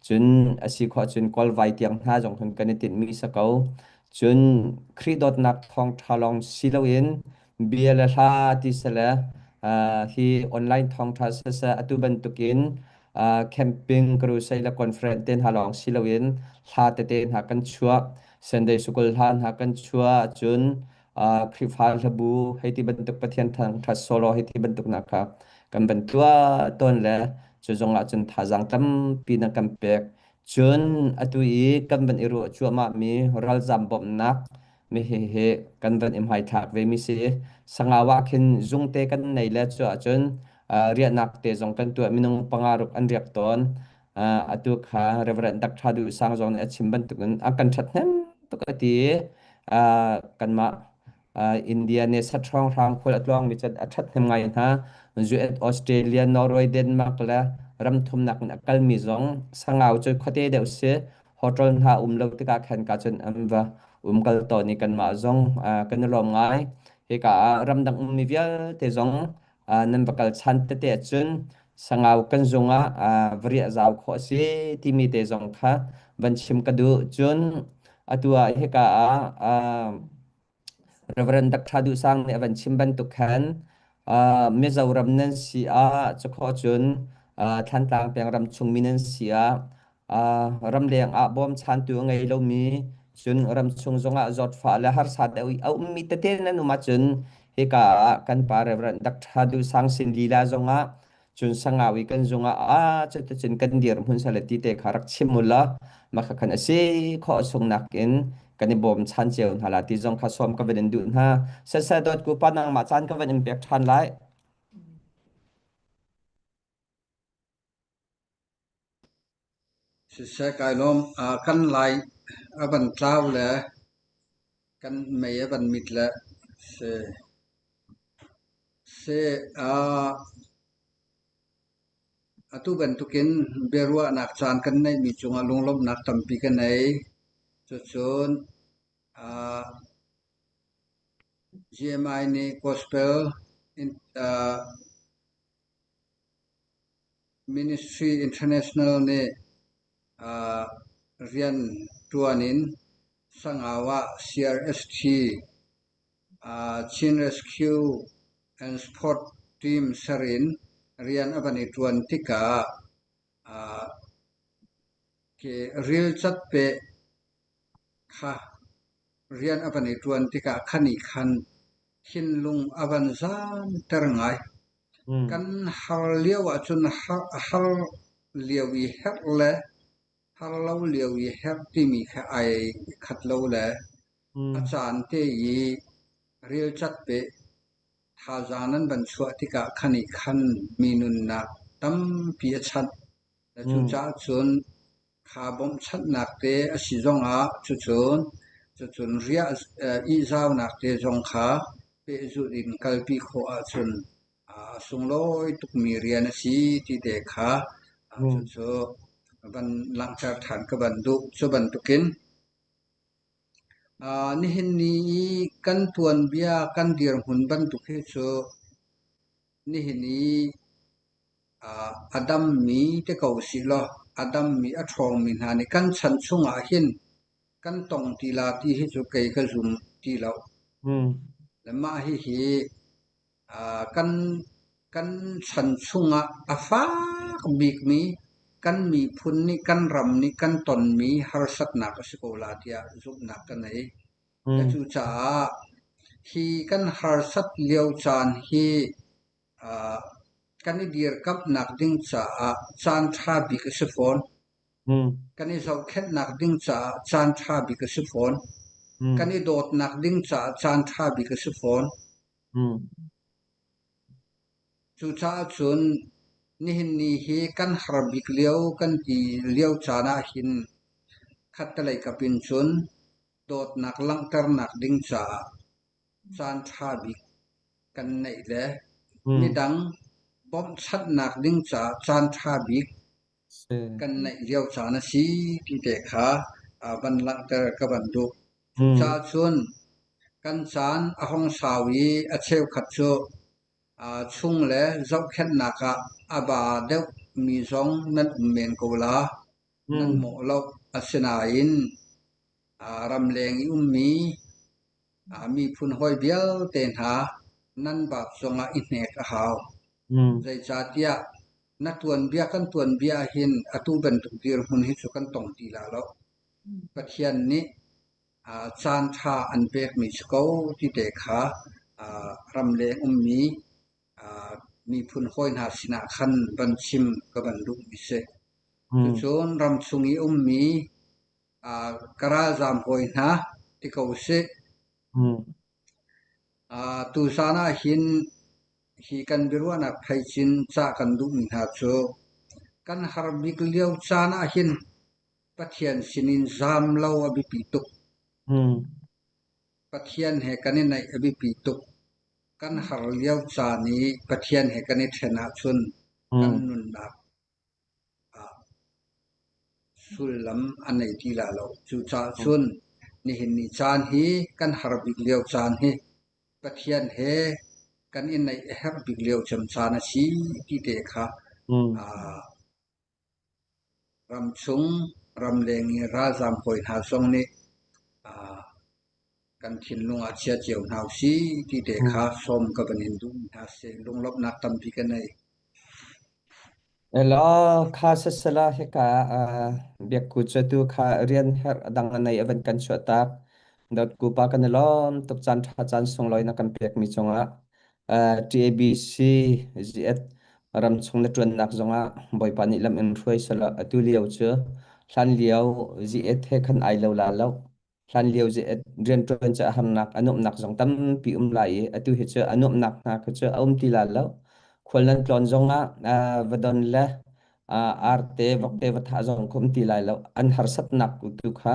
S2: cun a si khawh cun Kawlvai tiang hna zong hin kan i tinhmi si ko. Cun Khrih dawtnak thawngṭha lawng si loin bia le hla ti sile hi online thawngṭha siseh atu bantukin camping crusade le conference te hna lawng si loin hla tete hna kan chuah Sunday school hla hna kan chuah cun Khrihfa hlabu hei ti bantuk Pathian thangṭhat solo hei ti bantuk hna kha kan van tuah tawn le cu zong ah cun thazaang tampi na kan pek. Cun atu i kan van i ruah cuahmah mi ralzam bawmhnak mi hihi kan van i hmaithlak ve mi si. Sangau ah khin zungte kan nei le cu ahcun riahnak te zong kan tuah minung panga ruk an riak tawn. Atu kha Reverend Dr. Duh Sang zong nih a chim bantukin a kan ṭhathnem tuk a ti i kanmah India nih saṭhawng khual a tluangmi cu a ṭhathnem ngai hna. US, Australia, Norway, Denmark le ram thumnak in a kalmi zong Sangau cu khuate deuh si hotel hna um lo tikah khan ka cun an va umkal tawn i kanmah zong kan i lawm ngai. Hika ah ramdang ummi vialte zong nan va kal chan tete ahcun Sangau kan zung ah va riah zau khawh a si timi te zong kha van chim ka duh. Cun atu ah hika ah Reverend Dr. Duh Sang nih a van chim bantuk khan Mizoram nan si ah cukhawh cun Thlantlang peng ram chungmi nan si ah ramleng ah bawmchantu a ngei lomi cun ramchung zongah zawtfah le harsa deuh i a ummi tete nan um ahcun hika ah kan pa Reverend Dr. Duh Sang sin lila zongah cun sangau i kan zungah a cuticun kan dirhmun sale ti te kha rak chim u law mah khan a si khawh chung nakin kan i bawmchan cio hna la ti zong kha sawm ka van in duh hna. Sasai dawt ku pa nangmah caan ka van in pek ṭhan lai.
S4: Siseh kai lawm. Kan lai a van tlau le kan mei a van mit le si. Si atu bantukin biaruahnak caan kan neihmi cungah lunglawmhnak tampi ka nei. Cucun GMI nih Gospel Ministry International nih rian ṭuan in Sangau ah CRST, Chin Rescue and Support Team ser in rian a van i ṭuan tikah rilcat peh kha rian a van i ṭuan tikah khan i khan thinlung a van zaamter ngai. Kan har lio ahcun har lio i herh le har lo lio i herh timi kha ai khat lo le a caan te i rilcat peh thazaang nan van chuah tikah khan i khan mi nunnak tampi a chanh. Cucaah cun Kha bawmhchanhnak te a si zongah cucun cucun riah ihzaunak te zong kha pehzulh in kalpi khawh ahcun a sunglawi tukmi rian a si ti te kha cucu van langhter ṭhan ka van duh. Cu bantukin nihin ni i kan tuanbia kan dirhmun bantuk hi cu nihin i A dammi te ko sihlaw a dammi a ṭhawngmi hna nih kan chan chungah hin kan tong ti la ti hi cu kei ka zum ti lo. Le mah hihi kan kan chan chungah a fak bikmi kan miphun nih kan ram nih kan tonmi harsatnak a si ko la tiah zumhnak ka nei. Le cucaah hi kan harsat lio caan hi Kan i dirkamhnak ding caah caan ṭha bik a si fawn. Kan i zohkhenhnak ding caah caan ṭha bik a si fawn. Kan i dawtnak ding caah caan ṭha bik a si fawn. Cucaah cun nihin ni hi kan har bik lio kan ti lio caan ah hin khattelei kap in cun. dawtnak langhternak ding caah caanṭha bik kan neih le midang bawmhchanhnak ding caah caanṭha bik kan neih lio caan a si ti te kha van langhter ka van duh. Cucaah cun kan caan a hung sau i a cheukhat cu chung le zohkhenhnak ah a ba deuhmi zong nan um men ko la. Nan mawh lo. Asinain ramleng i ummi miphun hawi vialte hna nan baat zongah i hnek a hau. Zeicahtiah na tuanbia kan tuanbia ahhin atu bantuk dirhmun hi cu kan tong ti la lo. Pathian nih caan ṭha an pekmi si ko ti te kha ramleng ummi miphun hawi hna sinah khan van chim ka van duhmi si. Cucun ramchung i ummi ka ralzaam hawi hna ti ko usih. Tuzaan ahhin hi kan biaruahnak pheicin cah kan duhmi hna cu kan har bik lio caan ahhin Pathian sinin zaam lo a biapi tuk. Pathian he kan i naih a biapi tuk. Kan har lio caan i Pathian he kan i ṭhen ahcun kan nunnak ah sullam a nei ti la lo. Cucaah cun nihin ni caan hi kan har bik lio caan hi Pathian he kan i naih a herh bik lio cem caan a si ti te kha ramchung ramleng i ralzaam hawi hna zong nih kan thinlung ah chia cio hna usih ti te kha sawm ka van in duh hna sih. Lunglawmhnak tampi ka nei.
S2: Elaw kha sasala hika biakku cu tu kha rian herh dang a nei a van kan chuah tak. Dawtku pa kan i lawm tuk caan ṭha caan sunglawi na kan pekmi cungah TABC ZS ramchung na ṭuannak zongah Bawipa nih lam in hruai selaw atu lio cu hlan lio ZS he khan ai lo la lo. Hlanlio rianṭuan cu a harnak a nuamhnak zong tampi um lai i atu hi cu a nuamhnak hna kha cu a um ti lai lo. Khual nan tlawn zongah va don le arte vokte va thah zong kha um ti lai lo. An harsatnak tu kha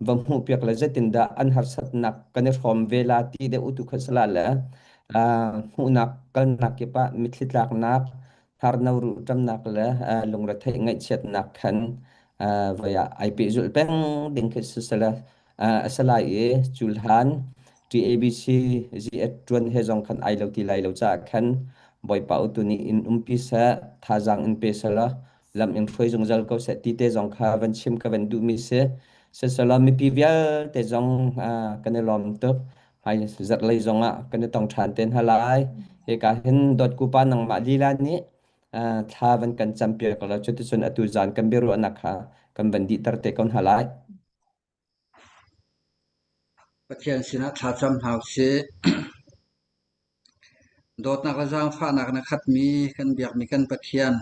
S2: va hmuhpiak le zeitindah an harsatnak kan i hrawm ve la ti deuh tu kha si la le hmuhnak kalnak kip ah mitthli tlaknak hnarno ruh ṭamnak le lungretheih ngaihchiatnak khan voi ah ai pehzulh peng ding khi sisala a si lai i culhan TABC ZS ṭuan he zong khan ai lo ti lai lo caah khan Bawipa utu nih in umpi seh thazaang in pe selaw lam in hruai zungzal ko seh ti te zong kha van chim ka van duhmi si siselaw mipi vialte zong kan i lawm tuk hmai zarhlei zongah kan i tong ṭhan te hna lai. Hika hin dawtku pa nangmah lila nih thla van kan campiak lo cuticun atu zan kan biaruahnak kha kan van dihter te ko hna lai.
S4: Pathian sinah thla cam hna usih. Dawtnak le zaangfahnak na khatmi kan biakmi kan Pathian,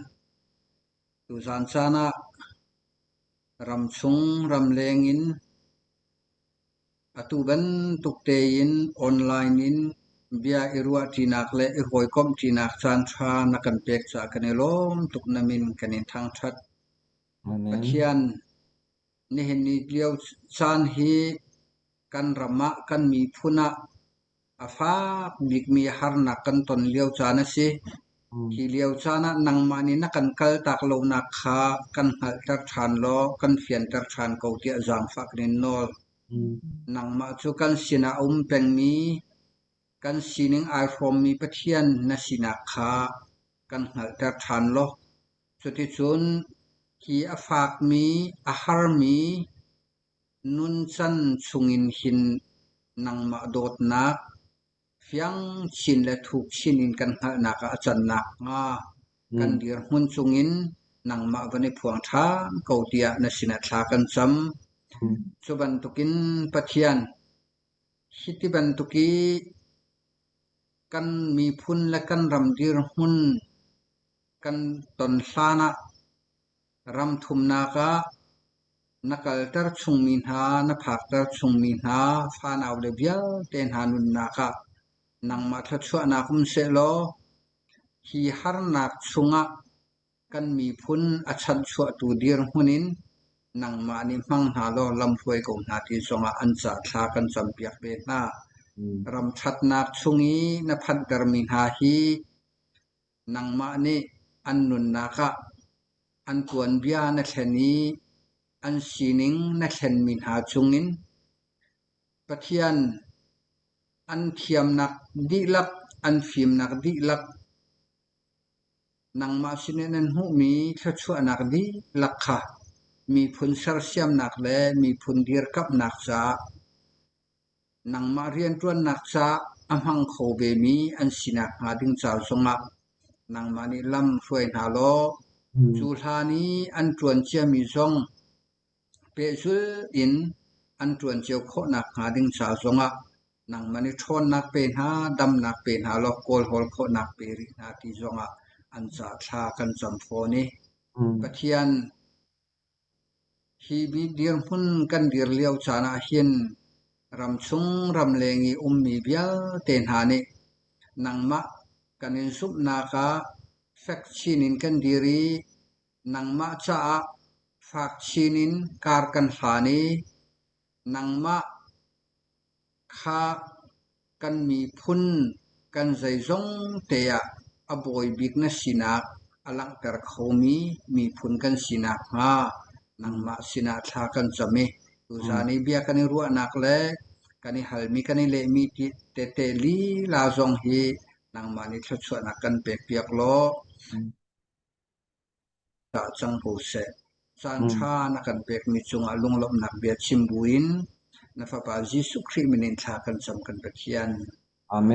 S4: tuzan caan ah ramchung ramleng in Atu bantuk tein online in bia i ruahṭinak le i hawikomhṭinak caanṭha na kan pek caah kan i lawm tuk. Na min kan in thangṭhat.
S2: Amen.
S4: Pathian, nihin ni lio caan hi kan ram ah, kan miphun ah a fak bikmi harnak kan ton lio caan a si. Hi lio caan ah nangmah nih na kan kaltak lonak kha kan hngalhter ṭhan law kan fianter ṭhan ko tiah zaangfah kan in nawl. Nangmah cu kan sinah a um pengmi, kan sining ai hrawmmi Pathian na sinak kha kan hngalhter ṭhan law cuticun hi a fakmi, a harmi nuncan chungin hin nangmah dawtnak fiang chin le thuk chin in kan hngalhnak ah a can nakhnga kan dirhmun cungin nangmah van i phuang ṭhan ko tiah na sinah thla kan cam. Cu bantukin Pathian, hiti bantuk i kan miphun le kan ram dirhmun kan ton hlan ah ram thumnak ah na kalter chungmi hna, na phakter chungmi hna fanau le vialte hna nunnak ah nangmah thluachuahnak um sehlaw hi harnak chungah kan miphun a chanhchuahtu dirhmun in. Nangmah nih hmang hna law lamhruai ko hna ti zongah an ca thla kan campiak ve hna. Ram ṭhatnak chung i na phanhtermi hna hi nangmah nih an nunnak ah an tuanbia na thlen i an sining na thlenmi hna chungin Pathian an thiamnak dihlak, an fimnak dihlak, Nangmah sinin nan hmuhmi thluachuahnak dihlak kha miphun sersiamnak le miphun dirkamhnak caah nangmah rianṭuannak caah a hmang kho vemi an si nakhnga ding ca zongah nangmah nih lam hruai hna law cu hlan i an ṭuan ciami zong Pehzulh in an ṭuan cio khawh nakhnga ding ca zongah nangmah nih ṭhawnnak pe hna, damnak pe hna law kawlhawl khawhnak pe rih hna ti zongah an ca thla kan cam fawn i Pathian hi dirhmun kan dir lio caan ah hin ramchung ramleng i ummi vialte hna nih nangmah kan in zumhnak ah fek chin in kan dir i Nangmah caah fak chin in kar kan hlan i nangmah kha kan miphun kan zeizong te ah a bawi bik na sinak a langhter khomi miphun kan si nakhnga nangmah sinah thla kan cam i tuzaan i bia kan i ruahnak le kan i halmi kan i lehmi tete lila zong hi nangmah nih thluachuahnak kan pekpiak law Dah cang ko seh. Caanṭha na kan pekmi cungah lunglawmhnak bia chim buin na Fapa Jesuh Khrih min in thla kan cam kan Pathian.
S2: Amen.